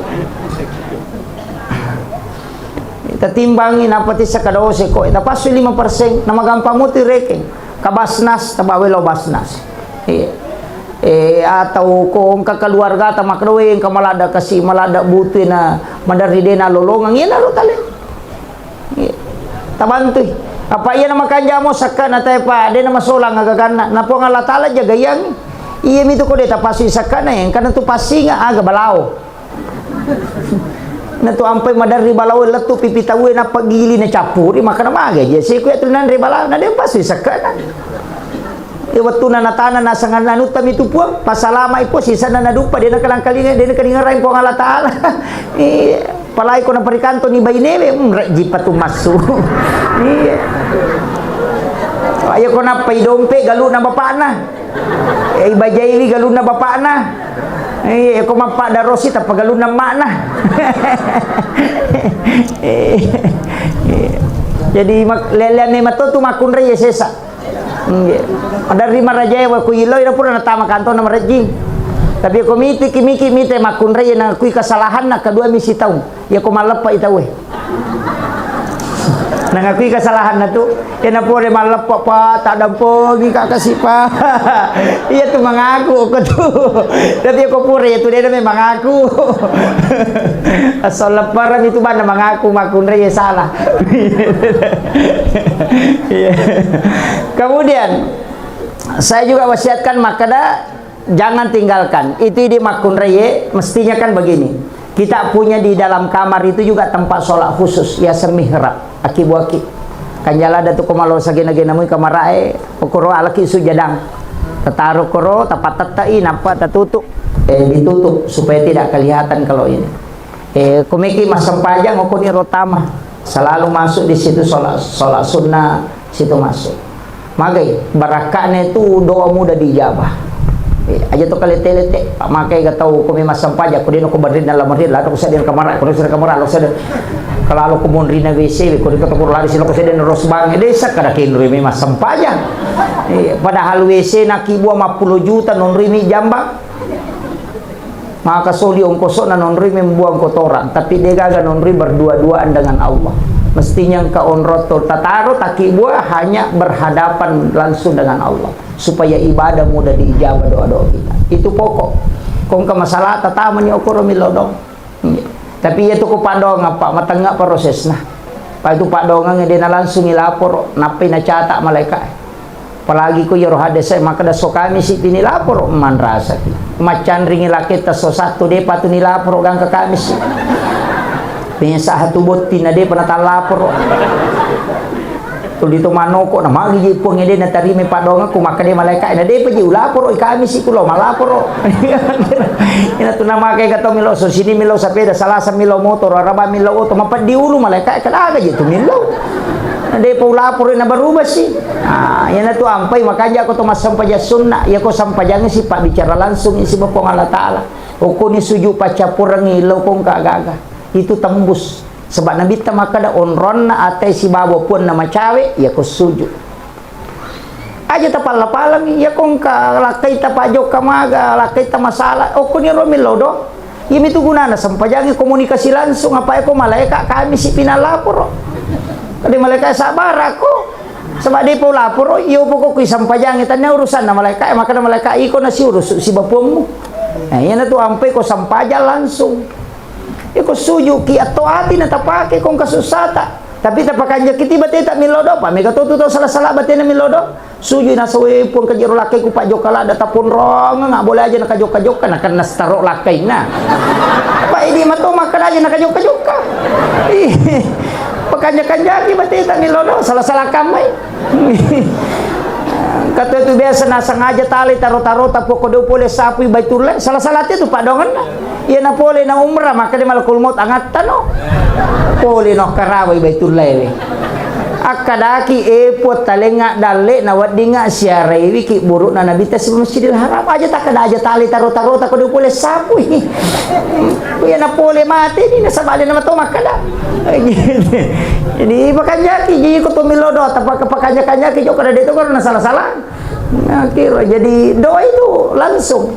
Tatimbangi nappa tissa kada ose ko. Tapassu lima persen. Namagampang mutu rekeng. Ka Basnas, tabawa lo Basnas. Iya. Eh, atau ko engka keluarga ta makroe engka malada kasi malada butu na maderri de na lolongang. Iya naro tale. Iya. Tabantui. Apa iya na makanja mo sakkana tae pa, de na masolang agaganna. Na Puang Allah Taala jagaiang. Iya mitu ko de tapasui sakkana, engkana tu passinga aga balao. Na tu ampai maderri balao lettu pipi tauwe na pagili na cappuri, makana maga je. Siku ya tu nanre balao, na de pasui sakkana. E, wettuna natana naseng anutta mitu Puang, pasalama'i Puang, sisenna naduppa, de nakalangkalinga, de nakalingerai Puang Allah Taala. Iya, palai ko naparikantoni bainewe, mm, rejji patu massu. Iya. Ayo ko nappai dompe galuna bapakna. E, ibajaiwi galuna bapakna. Iya, ko mappada rosi tappa galuna makna. Iya. Jadi mak-, lele-, memang to tu makkunrai ya sesa. Nggih. Maderri marajae wa ku iloi na pura natama kantong na marejjing. Tapi ko miti ki miki mite makkunrai nangakui kesalahan na kedua misi taung. Ya ko malleppa i tauwe. Nangakui kesalahan na tu. Ya na pura malleppa pa tak dampogi kak kasi pa. Iya tu mangaku ko tu. Tapi ko pura ya tu de memang mangaku. Asal lepparang itu bana mangaku makkunrai ya salah. Iya. Kemudian, saya juga wasiatkan makkeda, jangan tinggalkan. Itu ide makkunraie, mestinya kan begini. Kita punya di dalam kamar itu juga tempat sholat khusus, ya semihrab. Aki buaki. Kan jala ada tu ko malo sagena-gena mui kamarae, okoro alaki sujadang. Tataro koro, tapatettai, nappa tatutup. Eh, ditutup supaya tidak kelihatan kalau ini. Eh, komeki massempajang, okoni rotama. Selalu masuk di situ sholat, sholat sunnah, situ masuk. Magai, barakka'na itu doa mudah diijabah. Eh, aja to kalete-lete, makai ga tau komi massempajang, ko dino ko berri dalam berri, lado ko sedin kamar, ko sedin kamar, lo sedin. Kalau lo ko monri na W C, ko dino ko lari silo ko sedin ros bang, desa kada kenrui mi massempajang. Eh, padahal W C na kibua mappulo juta nonrui mi jambang. Maka soli ongkosokna nonroi membuang kotoran, tapi degaga nonroi berdua-duaan dengan Allah. Mestinya engka onrotto tataro takibbua hanya berhadapan langsung dengan Allah, supaya ibadah mudah diijabah doa-doa kita. Itu pokok. Kongka masalah tatamani okoro milodong. Tapi iya tu ko padong apa matengnga prosesna. Pa itu padongang de na langsung ilaporo, nappai nacatak malaika. Apalagi ko iyaro hadese makkeda so Kamisi pi nilaporo, manrasaki. Maccanringi laketta so Sattu, depa tu nilaporo gangka Kamisi. Penyesaha tu botting na depa natallaporo. Tuli to manoko na magi je Puang ede natarima padongakku, makkeda malaika na depa je ulaporo i Kamisi ku lo malaporo. Ina tu namakai ka to milo so sini milo sapeda, Salasa milo motoro, Araba milo oto, mapeddi ulu malaika kada aga je tu milo. Na depa ulaporo na berubah si. Ah, iyanatu ampai makanja ko to massempajang sunna, iya ko sempajang si pabbicara langsung isi ba Puang Allah Taala. Okoni sujud paccappurengngi lo kongka gaga. Itu tembus. Sebab Nabitta makkeda onronna atai sibawa puanna macawe, iya ko sujud. Aja tapalla-palami, iya kongka lakkaita pajokka maga, lakkaita masalah, okkoni ro millo do. Iyamitu gunana sempajangnge komunikasi langsung, apa eko malaeka kami si pinallaporo. Kade malaeka sabbarako. Sebab depa ulaporo, iyo pokokku isampajangnge tannia urusanna malaeka, makkeda malaeka iko nasiurusu sibapuammu. Nah, iyanatu ampai ko sampajang langsung. Iko sujuki atto ati na tapake kongka sussata. Tapi tapakanjaki ti bateta millo do, pa mega to tu tau sala-sala batena millo do. Sujui nasawe Puang kajero lakkai ku pajokka ladda taponrongeng, nggak boleh aja nakajokka-jokka, nakenna setaro lakkainna. Pa idi mato makkeda aja nakajokka-jokka. Ih, pakanja-kanjaki bateta millo do, sala-sala kammai. Engka to tu biasa nasengaja talai taro-taro tapoko do pole sapui Baitullah. Salah-salah tu padongenna. Iya na pole na umrah, makkeda malakul maut angattano. Pole no karawai Baitullah we. Akkadaki, "E Puang, talengnga dalle na weddingnga siaraiwi ki burukna Nabitta sibawa Masjidil Haram." Aja takkada aja talai taro-taro tako do pole sapui. Iya na pole mate ni nasaba alena mato makkada. Jadi pakanjaki, jadi ko to millau doa, tapaka-, pakanjak-kanjaki jokka dade to karena salah-salah. Nah, kira jadi doa itu langsung.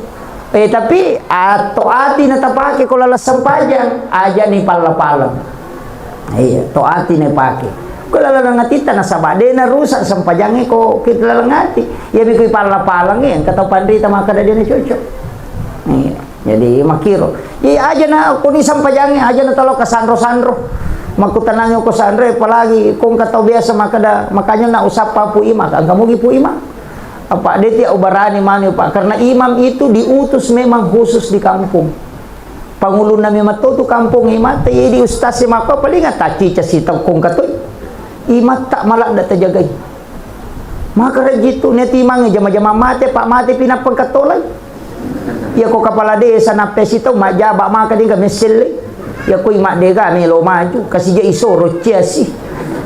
Eh, tapi atau ati na tapake ko laleng sempajang, aja ni palla-paleng. Iya, to ati na pake. Ko laleng atitta nasaba de na rusak sempajangnge ko kita laleng ati. Iya mi kui palla-paleng, engka tau panrita makkada de na cocok. Iya. Jadi makkiro. Jadi aja na koni sampajangnge, aja na talo ka sanro-sanro. Makkutanangi ko sanro, apalagi ko engka tau biasa makkada, makanya na usappa Pu Imang, engka mugi Pu Imang. Apa de ti ubarani manu, Pak, karena imam itu diutus memang khusus di kampung. Pangulunna memang to tu kampung imatta, jadi ustaz e makko paling tacica sitau kong katoi. Imatta maladda tajagai. Maka rejji tu ne timangnge jama-jama mate, Pak, mate pinappa engka tolai. Iya ko kepala desa nappesi tau majjaba maka dingka messelle. Iya ko imadega melo maju, kasija isoro ciasi.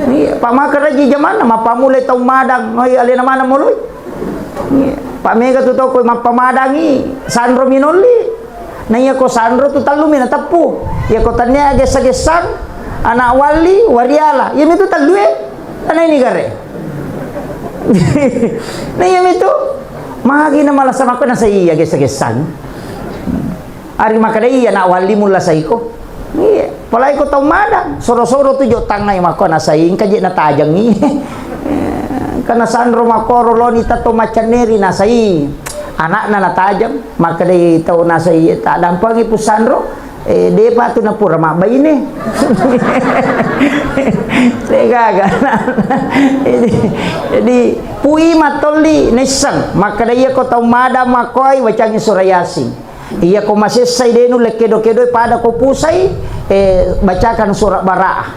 Iya, Pak, maka rejji jamanna mappamulai tau madang, noi alena mana moloi. Iya, Pak, mega tu toko mappamadangi, sanro minolli. Na iya ko sanro tu tellumi nateppu. Iya ko tania gessa-gessang, anak walli, wariala. Iya mi tu tellue. Tanai ni gare. Na iya mi tu. Magi na malasa makko na saiya gessa-gessang. Ari makkeda iya na walli mulla saiko. Iya, apalagi ko tau madang, soro-soro tu jo tangngai makko na saingka je na tajangi. Karena sanro makkoro loni tatto maccanneri na sai. Anakna na tajang, makkeda tau na sai ta dampangi pu sanro, eh, depa tu na pura mabbaine. Degaga. Jadi, jadi Pu Imang tolli naisseng, makkeda iya ko tau madang makkoi wacangi sura Yasin. Iya ko masessai de nulle kedo-kedoi pada ko pusai, eh, bacakan surat Bara'ah.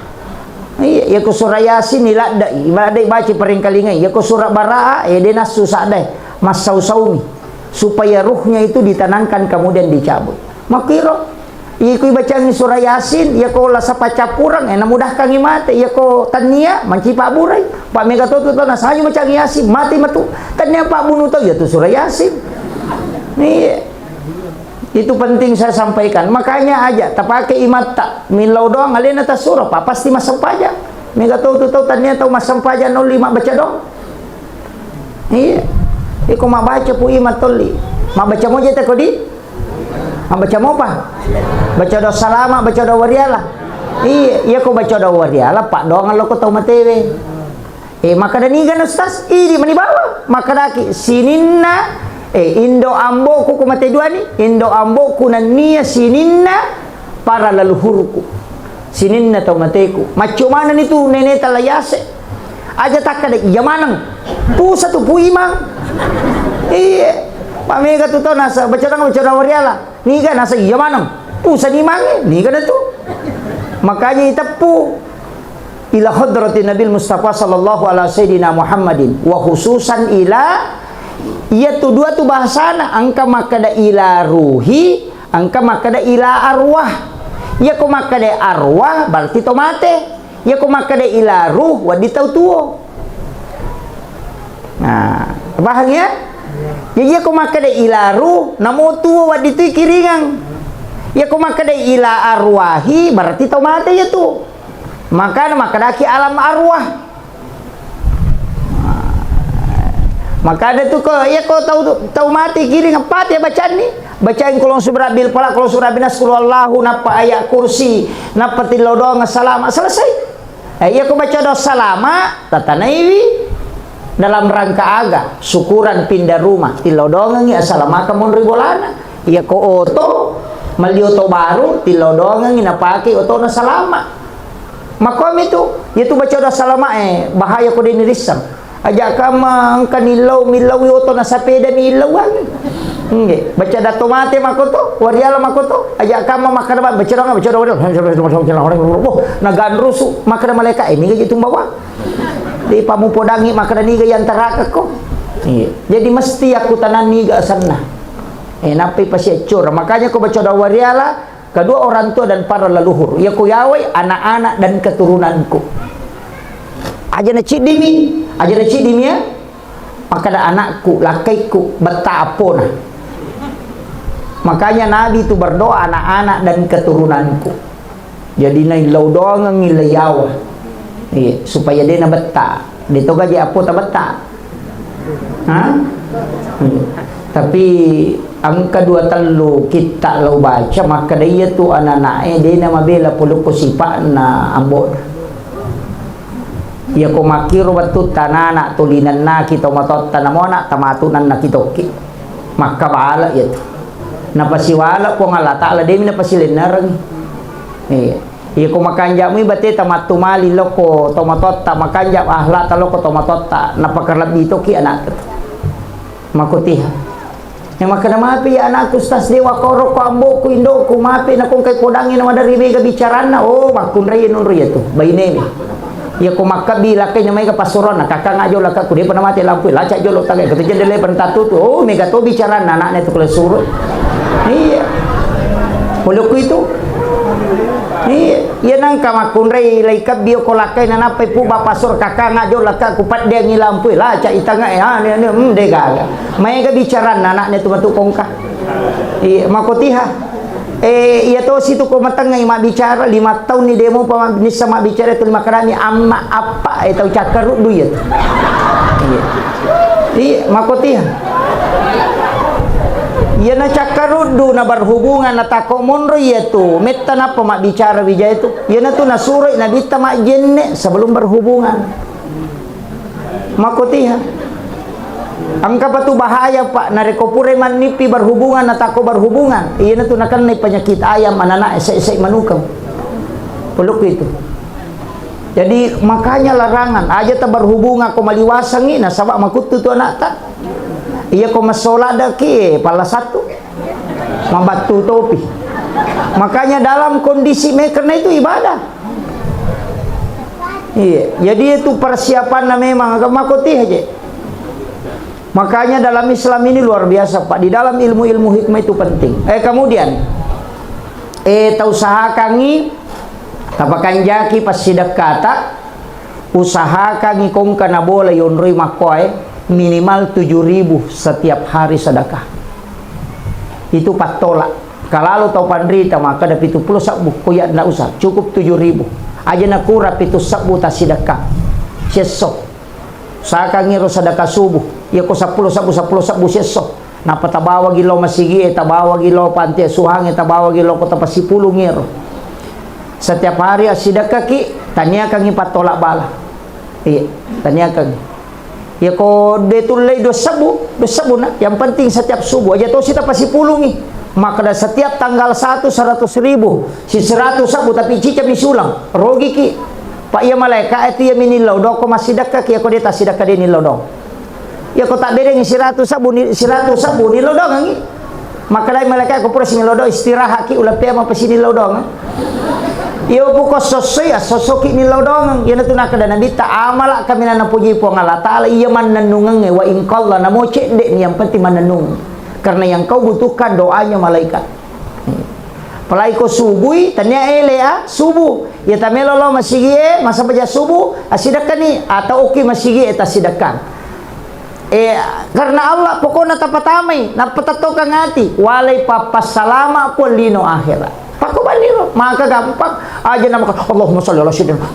Iya, iya ko surat Yasin iladdai, iladdai baca parengkalingai. Iya ko surat Bara'ah, eh, de nassu sadai, massau-saumi. Supaya ruhnya itu ditenangkan kemudian dicabut. Makkiro, iya ko ibacangi surat Yasin, iya ko lasa paccappureng, eh, namudahkangi mate. Iya ko tannia, manci pabburai. Pak mega to tu tau nasaju bacangi Yasin, mate matu. Tannia pabbunu tau, iya tu surat Yasin. Iya. Itu penting saya sampaikan. Makanya aja tapake imatta. Millau doang alena tasuro, Pak, pasti massempajang. Mega tau tu tau tania tau massempajang nolli mabbaca doang. Iya. Iko mabbaca Pu Imang tolli. Mabbaca moja te kodi? Mabbaca mopa? Baca doa salama, baca doa wariala. Iya, iya ko baca doa wariala, Pak, doang lo ko tau matewe. Eh, makkeda niga na Ustaz? Idi mani bawang. Makkedaki, sininna, eh, indo amboku ko mate duani, indo amboku nennia sininna para leluhurku. Sininna tau mateku. Macco manenni tu nene tala yase. Aja takkeda iya maneng. Pusa tu Pu Imang. Iya. Pamega tu tau nasa baca doang, baca doang wariala. Niga nasa iya maneng. Pusa ni mange, niga na tu. Makanya iteppu. Ila hadratin Nabil Mustafa sallallahu ala sayyidina Muhammadin wa khususan ila, iya tu dua tu bahasana, engka makkeda ila ruhi, engka makkeda ila arwah. Iya ko makkeda arwah berarti to mate. Iya ko makkeda ila ruh wedding tau tuo. Nah, paham ya? Jadi iya ko makkeda ila ruh, namo tuo wedding tu kiringang. Iya ko makkeda ila arwahi berarti tau mate iya tu. Makana makkedaki alam arwah. Makana tu ko, iya ko tau, tau mate kiring, apa te bacanni? Bacain Qul a'udzu birabbil falaq, Qul a'udzu birabbin nas, Qul huwallahu, nappa ayat kursi, nappa tillau doang salama, selesai. Eh, iya ko baca doang salama, tatanaiwi dalam rangka aga? Syukuran pindah rumah, tillau doangengi assalamakang monri bolana. Iya ko oto, melli oto baru, tillau doangengi napake otona salama. Makomi tu, iya tu baca doa salama e, bahaya ko deni rissang. Aja kama engka nillau, millau oto na sapeda nillauang. Nggih, baca doa to mate makoto, wariala makoto, aja kama makkeda baca doa, baca doa, baca doa. Boh, naganrusu, makkeda malaikat, eh, niga je tumbawa. Di pamupodangi makkeda niga yang terakekko. Iya. Jadi mesti yakkutananni ga asenna. Eh, nappai pasiaccora. Makanya ko baca doa wariala, kedua orang tua dan para leluhur. Iya ko yawai anak-anak dan keturunanku. Aja na ciddimi, aja na ciddimi ya. Makkeda anakku, lakkaiku, betta appona. Makanya Nabi itu berdoa anak-anak dan keturunanku. Jadi naillau doangengngi leiyawa. Iya, supaya de nabetta. De to gaji appo tabetta. Ha? Iya. Tapi engka dua tellu kitta lao baca, makkeda iya tu ananae de namabela polokko sipa'na ambo'na. Iya ko makkiro wettutta anana tulinennaki tomatotta namona tamatu nannaki tokki. Makkabala iya tu. Napasiwala Puang Allah Ta'ala, demi napasilennereng. Iya. Iya ko makanja'mi bateta mattumali lokko tomatotta, makanja'mi akhlakta lokko tomatotta, napakalebbi tokki anakta tu. Makotiha. Yang makkeda mapi ya anakku, Ustaz, dewa korokko, ambo'ku, indo'ku, mapi nakongkai podangi na maderri mega bicaranna. Oh, makkunrai nunru iya tu. Bainewe. Iya ko makkabbi lakkai na maega passuronna, kakang ajo lakkaku, depa namate lampu, laca jolo tagai, kata jendela pentattu tu. Oh, mega to bicaranna anakna tu kula suro. Iya. Polokku itu. Iya, iya nangka makkunrai lai kabbi ko lakkai na nappai pu bapa sur kakang ajo lakkaku paddeangi lampu, laca itangae, ane, ane, hmm, de gaga. Maega bicaranna anakna tu matu kongka. Iya, makotiha. Eh, iya tosi tu ko matengngai mabbicara, lima taunni demo pa nissa mabbicara tu lima karani amma appa, eh, tau cakkaruddu iya tu. Iya. Iya, makotiha. Iya na cakkaruddu na berhubungan na tako monro iya tu. Metta nappa mabbicara wijaya tu. Iya na tu nasuroi nabitta majjenne sebelum berhubungan. Makotiha. Engka pa tu bahaya, Pak, narekko purai mannippi berhubungan, na tako berhubungan, iyanatu nakennai penyakit ayam, anana ese-ese manukeng. Pelukku itu. Jadi, makanya larangan, aja ta berhubungan ko maliwasangi, nasaba makuttu tu anakta. Iya ko massola daki, pala satu. Mabattu topi. Makanya dalam kondisi me-, karena itu ibadah. Iya, jadi itu persiapanna memang agak makotiha je. Makanya dalam Islam ini luar biasa, Pak. Di dalam ilmu-ilmu hikmah itu penting. Eh, kemudian, eh, tausahakangi, tapakanjaki passidekkata, usahakangi kongka nabola yonroi makkoe minimal tujuh ribu setiap hari sedekah. Itu pattolak. Kalalo tau panrita makkeda pitu pulo sebbu, ko iya ndak usah, cukup tujuh ribu. Aja nakurang pitu sebbu tassidekka. Siesso. Usahakangi ro sedekah subuh. Iya ko seppulo sebbu, seppulo sebbu siesso. Nappa tabawagi lao masigie, tabawagi lao panti asuhange, tabawagi lao kota pasipulung ero. Setiap hari assidekkaki, taniakangi pattolak bala. Iya, taniakangi. Iya ko de tullei dua sebbu, dua sebbu na. Yang penting setiap subuh aja tosi tapasipulungi. Makkeda setiap tanggal satu seratus ribu, si seratus sebbu tapi cicami sulang, rogiki. Pak iya malaika itu iya minillau dong ko massidekkaki, iya ko de tassidekka de nillau dong. Iya ko tabberengi siratu sebbu ni, siratu sebbu ni lodongengi. Makkedai malaikat ko pura sini lodo istirahatki, uleppea mapasini lodong. Iya poko sossoi, assossoki ni lodongeng. Iyanatu nakkeda Nabitta, amala kaminang napuji Puang Allah Ta'ala, iya mannennungengnge, wa in qalla, namo cedde ni, yang penting mannennung. Karena yang kau butuhkan doanya malaikat. Apalagi ko subui, tania ele, ah, subuh. Iya tamelo lo masigi e, masabaja subuh, assidekkani, atau oki masigi e, tassidekkang. Eh, karena Allah, pokokna tapatamai, nappa tattokang ati, walai pappassalama ko lino akhirat. Pakko banniro, maka gampang. Aja nama, Allahumma sholli ala sayyidina.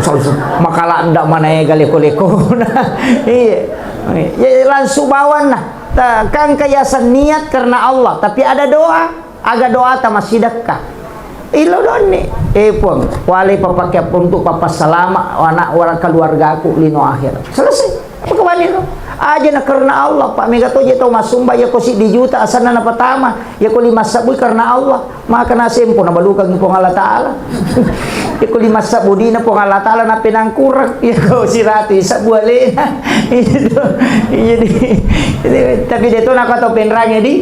Sholli, sholli. Maka ladda manaega leko-leko. Iya. Iya, langsung bawanna. Ta-, kan kiasang niat karena Allah, tapi ada doa. Aga doata massidekka. Ilo donni. Eh, Puang, walai papake untuk papassalama anak wala keluargaku lino akhirat. Selesai. Apa kebani to? Aja na karena Allah, Pak. Mega toje tau massumba, iya ko siddi juta asanna napatama, iya ko lima sebbu karena Allah. Maka nasempo nabalukangi Puang Allah Ta'ala. Iya ko lima sebbu dina Puang Allah Ta'ala napenangkurang. Iya ko siratu sebbu alena. Itu. Jadi, tapi de to nako tau penrange di.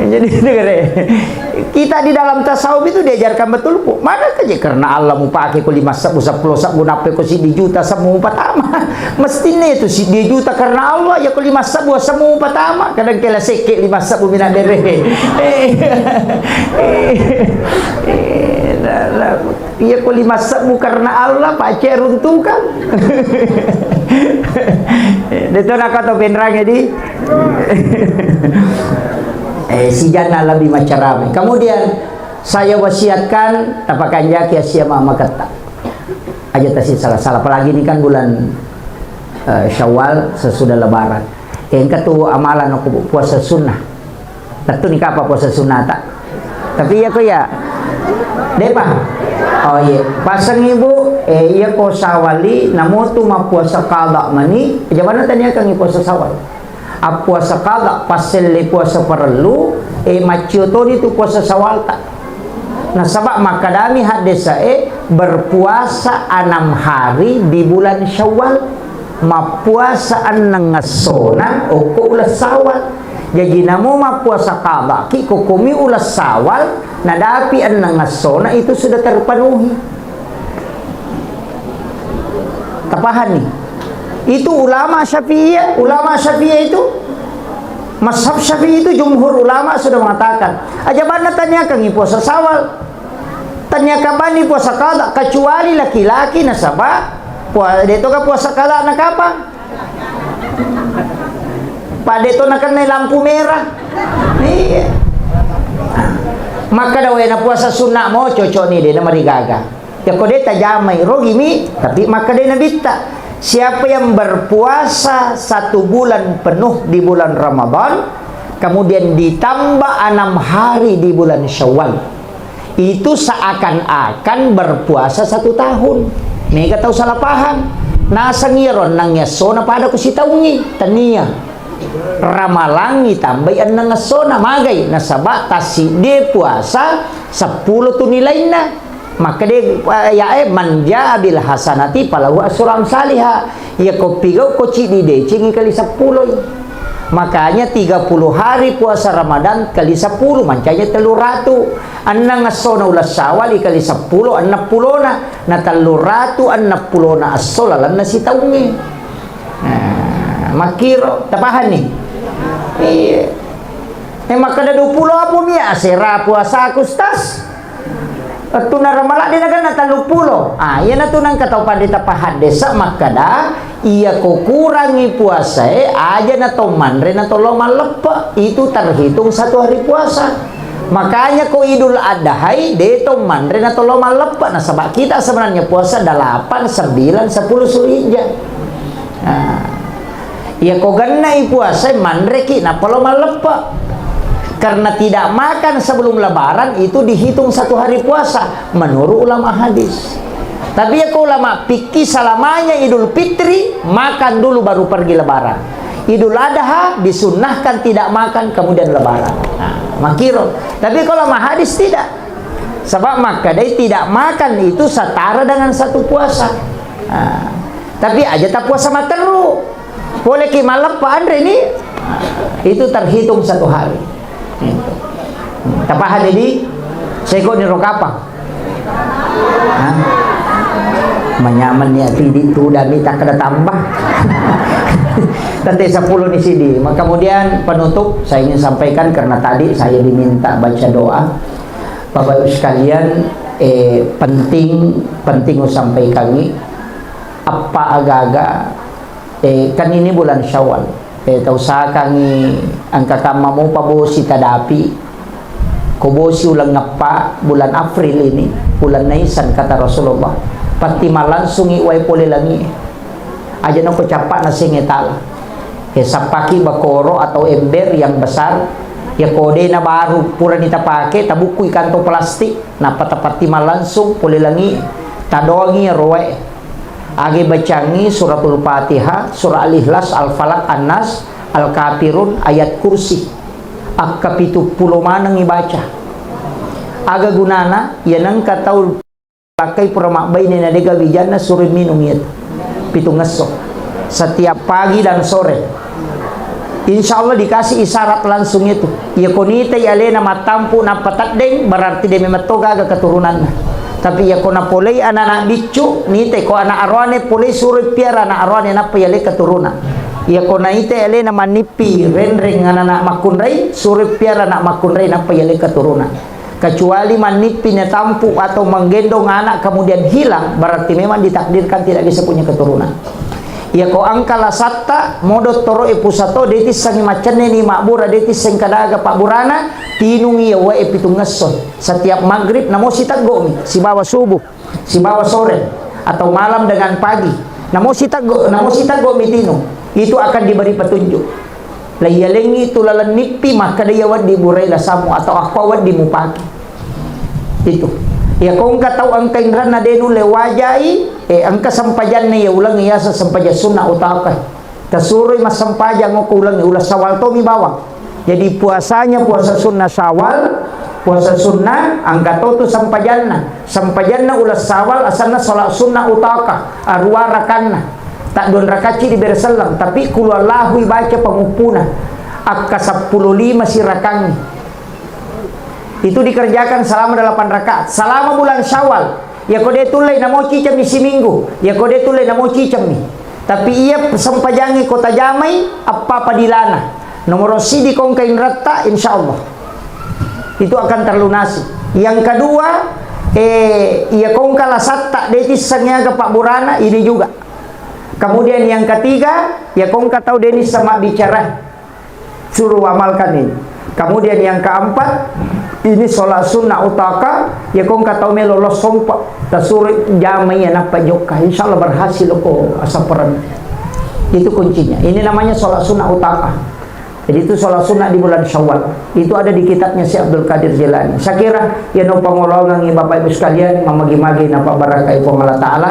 Jadi itu kere. Kita di dalam tasawuf itu diajarkan betul, Bu. Mana kerja karena Allah mau pakai ko lima sebbu, seppulo sebbu, nape ko siddi juta sebbu patama. Mestinya itu siddi juta karena Allah, ya ko lima sebbu sebbu patama. Kadang kela seke lima sebbu mina dere. Eh, eh, eh, la, la. Iya ko lima sebbu karena Allah, pace runtukan. Deto nakato penrange di. Eh, sijanna lebih macarame. Kemudian saya wasiatkan tapakanjaki asia ma-, maketta. Aja tasi salah-salah. Apalagi ini kan bulan, eh, Syawal sesudah Lebaran. Engka tu amalan aku puasa sunnah. Tettuni kapa puasa sunnata. Tapi iya ko iya. Depa. Oh iya. Pasang ibu, eh, iya ko sawali, namotu mappuasa qada mani, jamanna taniakangi puasa sawal. Appuasa qada, passelle puasa parellu, eh, maccio toni tu puasa sawalta. Nasaba makkadami haddesa e, berpuasa enam hari di bulan Syawal. Mappuasa enneng essona okko uleng Sawal. Jaji namo mappuasa qadaki ko komi uleng Sawal, nadapi enneng essona itu sudah terpenuhi. Tapahanni? Itu ulama Syafi'iyah, ulama Syafi'iyah itu, mazhab Syafi'i itu jumhur ulama sudah mengatakan, aja banna taniakangi puasa Sawal. Taniaka bani puasa qada kecuali laki-laki nasaba pua-, de toga puasa qada na kapang? Pada to nakennai lampu merah. Iya. Maka dawena puasa sunnah mo cocok ni de na marigaga. Ya ko de tajamai rogi mi, tapi maka de nabitta. Siapa yang berpuasa satu bulan penuh di bulan Ramadan, kemudian ditambah enam hari di bulan Syawal, itu seakan-akan berpuasa satu tahun. Mega tau salah paham. Naseng iyaro enneng essona pada ku sitaungngi. Tania. Ramalangngi tambai enneng essona. Magai? Nasaba tassiddi puasa seppulo tu nilainna. Makkeda, eh, ya, eh, "Man jaa bil hasanati falahu asyru amsaliha." Iya ko pigau ko ciddi decengi kali seppuloi. Makanya tiga puluh hari puasa Ramadan kali sepuluh, mancanya tellu ratu. Enneng essona uleng Sawal kali seppulo, enneng pulona. Na tellu ratu enneng pulona esso lalenna sitaungnge. Nah, makkiro, tapahanni? Iya. Eh, makkeda dua puluh apa mi asera puasaku, Ustaz? Wettunna Ramalang de nakenna telluppulo. Ah, iyanatu nengka tau pandita pahaddesa makkeda, iya ko kurangi puasae, aja na to manre na to lao malleppe, itu terhitung satu hari puasa. Makanya ko Idul Adhai, de to manre na to lao malleppe, nasaba kita sebenarnya puasa delapan, sembilan, sepuluh Zulhijjah. Nah, iya ko gennai puasa, manreki nappa lao malleppe. Karena tidak makan sebelum Lebaran itu dihitung satu hari puasa menurut ulama hadis. Tapi iya ko ulama fikih selamanya Idul Fitri makan dulu baru pergi Lebaran. Idul Adha disunnahkan tidak makan kemudian Lebaran. Nah, makkiro. Tapi kalau ulama hadis tidak. Sebab makkedai tidak makan itu setara dengan satu puasa. Nah, tapi aja tak puasa matteru. Poleki malleppe anre ni, itu terhitung satu hari. Itu. Tapaha jadi seko ni rokapa. Hah? Manyaman ni ati di tu dami tak ada tambah. Tante sepuluh ni sidi. Maka kemudian penutup saya ingin sampaikan karena tadi saya diminta baca doa. Bapak Ibu sekalian, eh, penting, penting usampaikangi apa aga-aga Eh, kan ini bulan Syawal. Eh, tausahakangi engka kamma mopa bosi tadapi. Ko bosi uleng eppa, bulan April ini, bulan Naisan, kata Rasulullah. Patti malangsungi wae pole langi. Aja nako cappa nasengnge tala. Eh, sappaki bakoro atau ember yang besar. Ya kodena baru purani tapake, tabukkui kantong plastik, nappa tapatti malangsung pole langi. Tadoangi roe. Age bacangi suratul Fatihah, surah Al-Ikhlas, Al-Falaq, An-Nas, Al-Kafirun, Ayat Kursi. Akka pitu pulo manengngi baca. Aga gunana? Iya nengka tau lakkai pura mabbaine na dega wijanna suro minung iya pitungngesso. Setiap pagi dan sore. Insya Allah dikasih isyarat langsung itu. Iya ko nitai alena mattampu nappa teddeng, berarti de memang to gaga keturunanna. Tapi iya ko napolei anak-anak biccu, nitai ko anak aroane polei suroi piara anak aroane nappa yale keturunan. Iya ko naitai alena mannippi renreng anak-anak makkunrai, suroi piara anak makkunrai nappa yale keturunan. Kecuali mannippi natampu atau menggendong anak kemudian hilang, berarti memang ditakdirkan tidak bisa punya keturunan. Iya ko engka lasatta, modo toro e pusato, de tissengi maccenne ni mabbura, de tisseng kadaga pabburana, tinungi iya wae pitung esso. Setiap maghrib namo siteggo'mi, sibawa subuh, sibawa sore, atau malam dengan pagi. Namo siteggo, namo siteggo'mi tinung, itu akan diberi petunjuk. Laiyalengngi tu laleng nippi, makkeda iya wedding burai lasammu atau akko wedding mupake. Itu. Iya ko engka tau engka inranna de nulle wajai, eh, engka sempajanna iya uleng yaseng sempajang sunna utaka. Tasuroi massempajang okko uleng, uleng Syawal tomi bawang. Jadi puasanya puasa sunna Syawal, puasa sunna, engka to tu sempajanna. Sempajanna uleng Syawal asanna salat sunna utaka, arua rakanna. Taddua rakacci dibere selleng, tapi kulu Allahu ibaca panguppuna. Akka seppulo lima sirakangngi. Itu dikerjakan selama delapan rakaat. Selama bulan Syawal, iya ko de tullei namo cicemmi siminggu, iya ko de tullei namo cicemmi. Tapi iya sempajangngi ko tajamai, eppa padilana. Nomoro sidi ko engka inratta, insya Allah. Itu akan terlunasi. Yang kedua, eh, iya ko engka lasatta, de tisseng aga pabburana, ini juga. Kemudian yang ketiga, iya ko engka tau de nisseng mabbicara, suruh amalkan ini. Kemudian yang keempat, ini sholat sunnah utaka, iya ko engka tau melo lo sompa, tasuruh jamai iya nappa jokka. Insya Allah berhasil ko asaperan. Itu kuncinya. Ini namanya sholat sunnah utaka. Jadi itu sholat sunnah di bulan Syawal. Itu ada di kitabnya Syekh Abdul Qadir Jailani. Saya kira, ya, no pangolongangi Bapak Ibu sekalian, mamagi-magi napabarakai Puang Allah Ta'ala.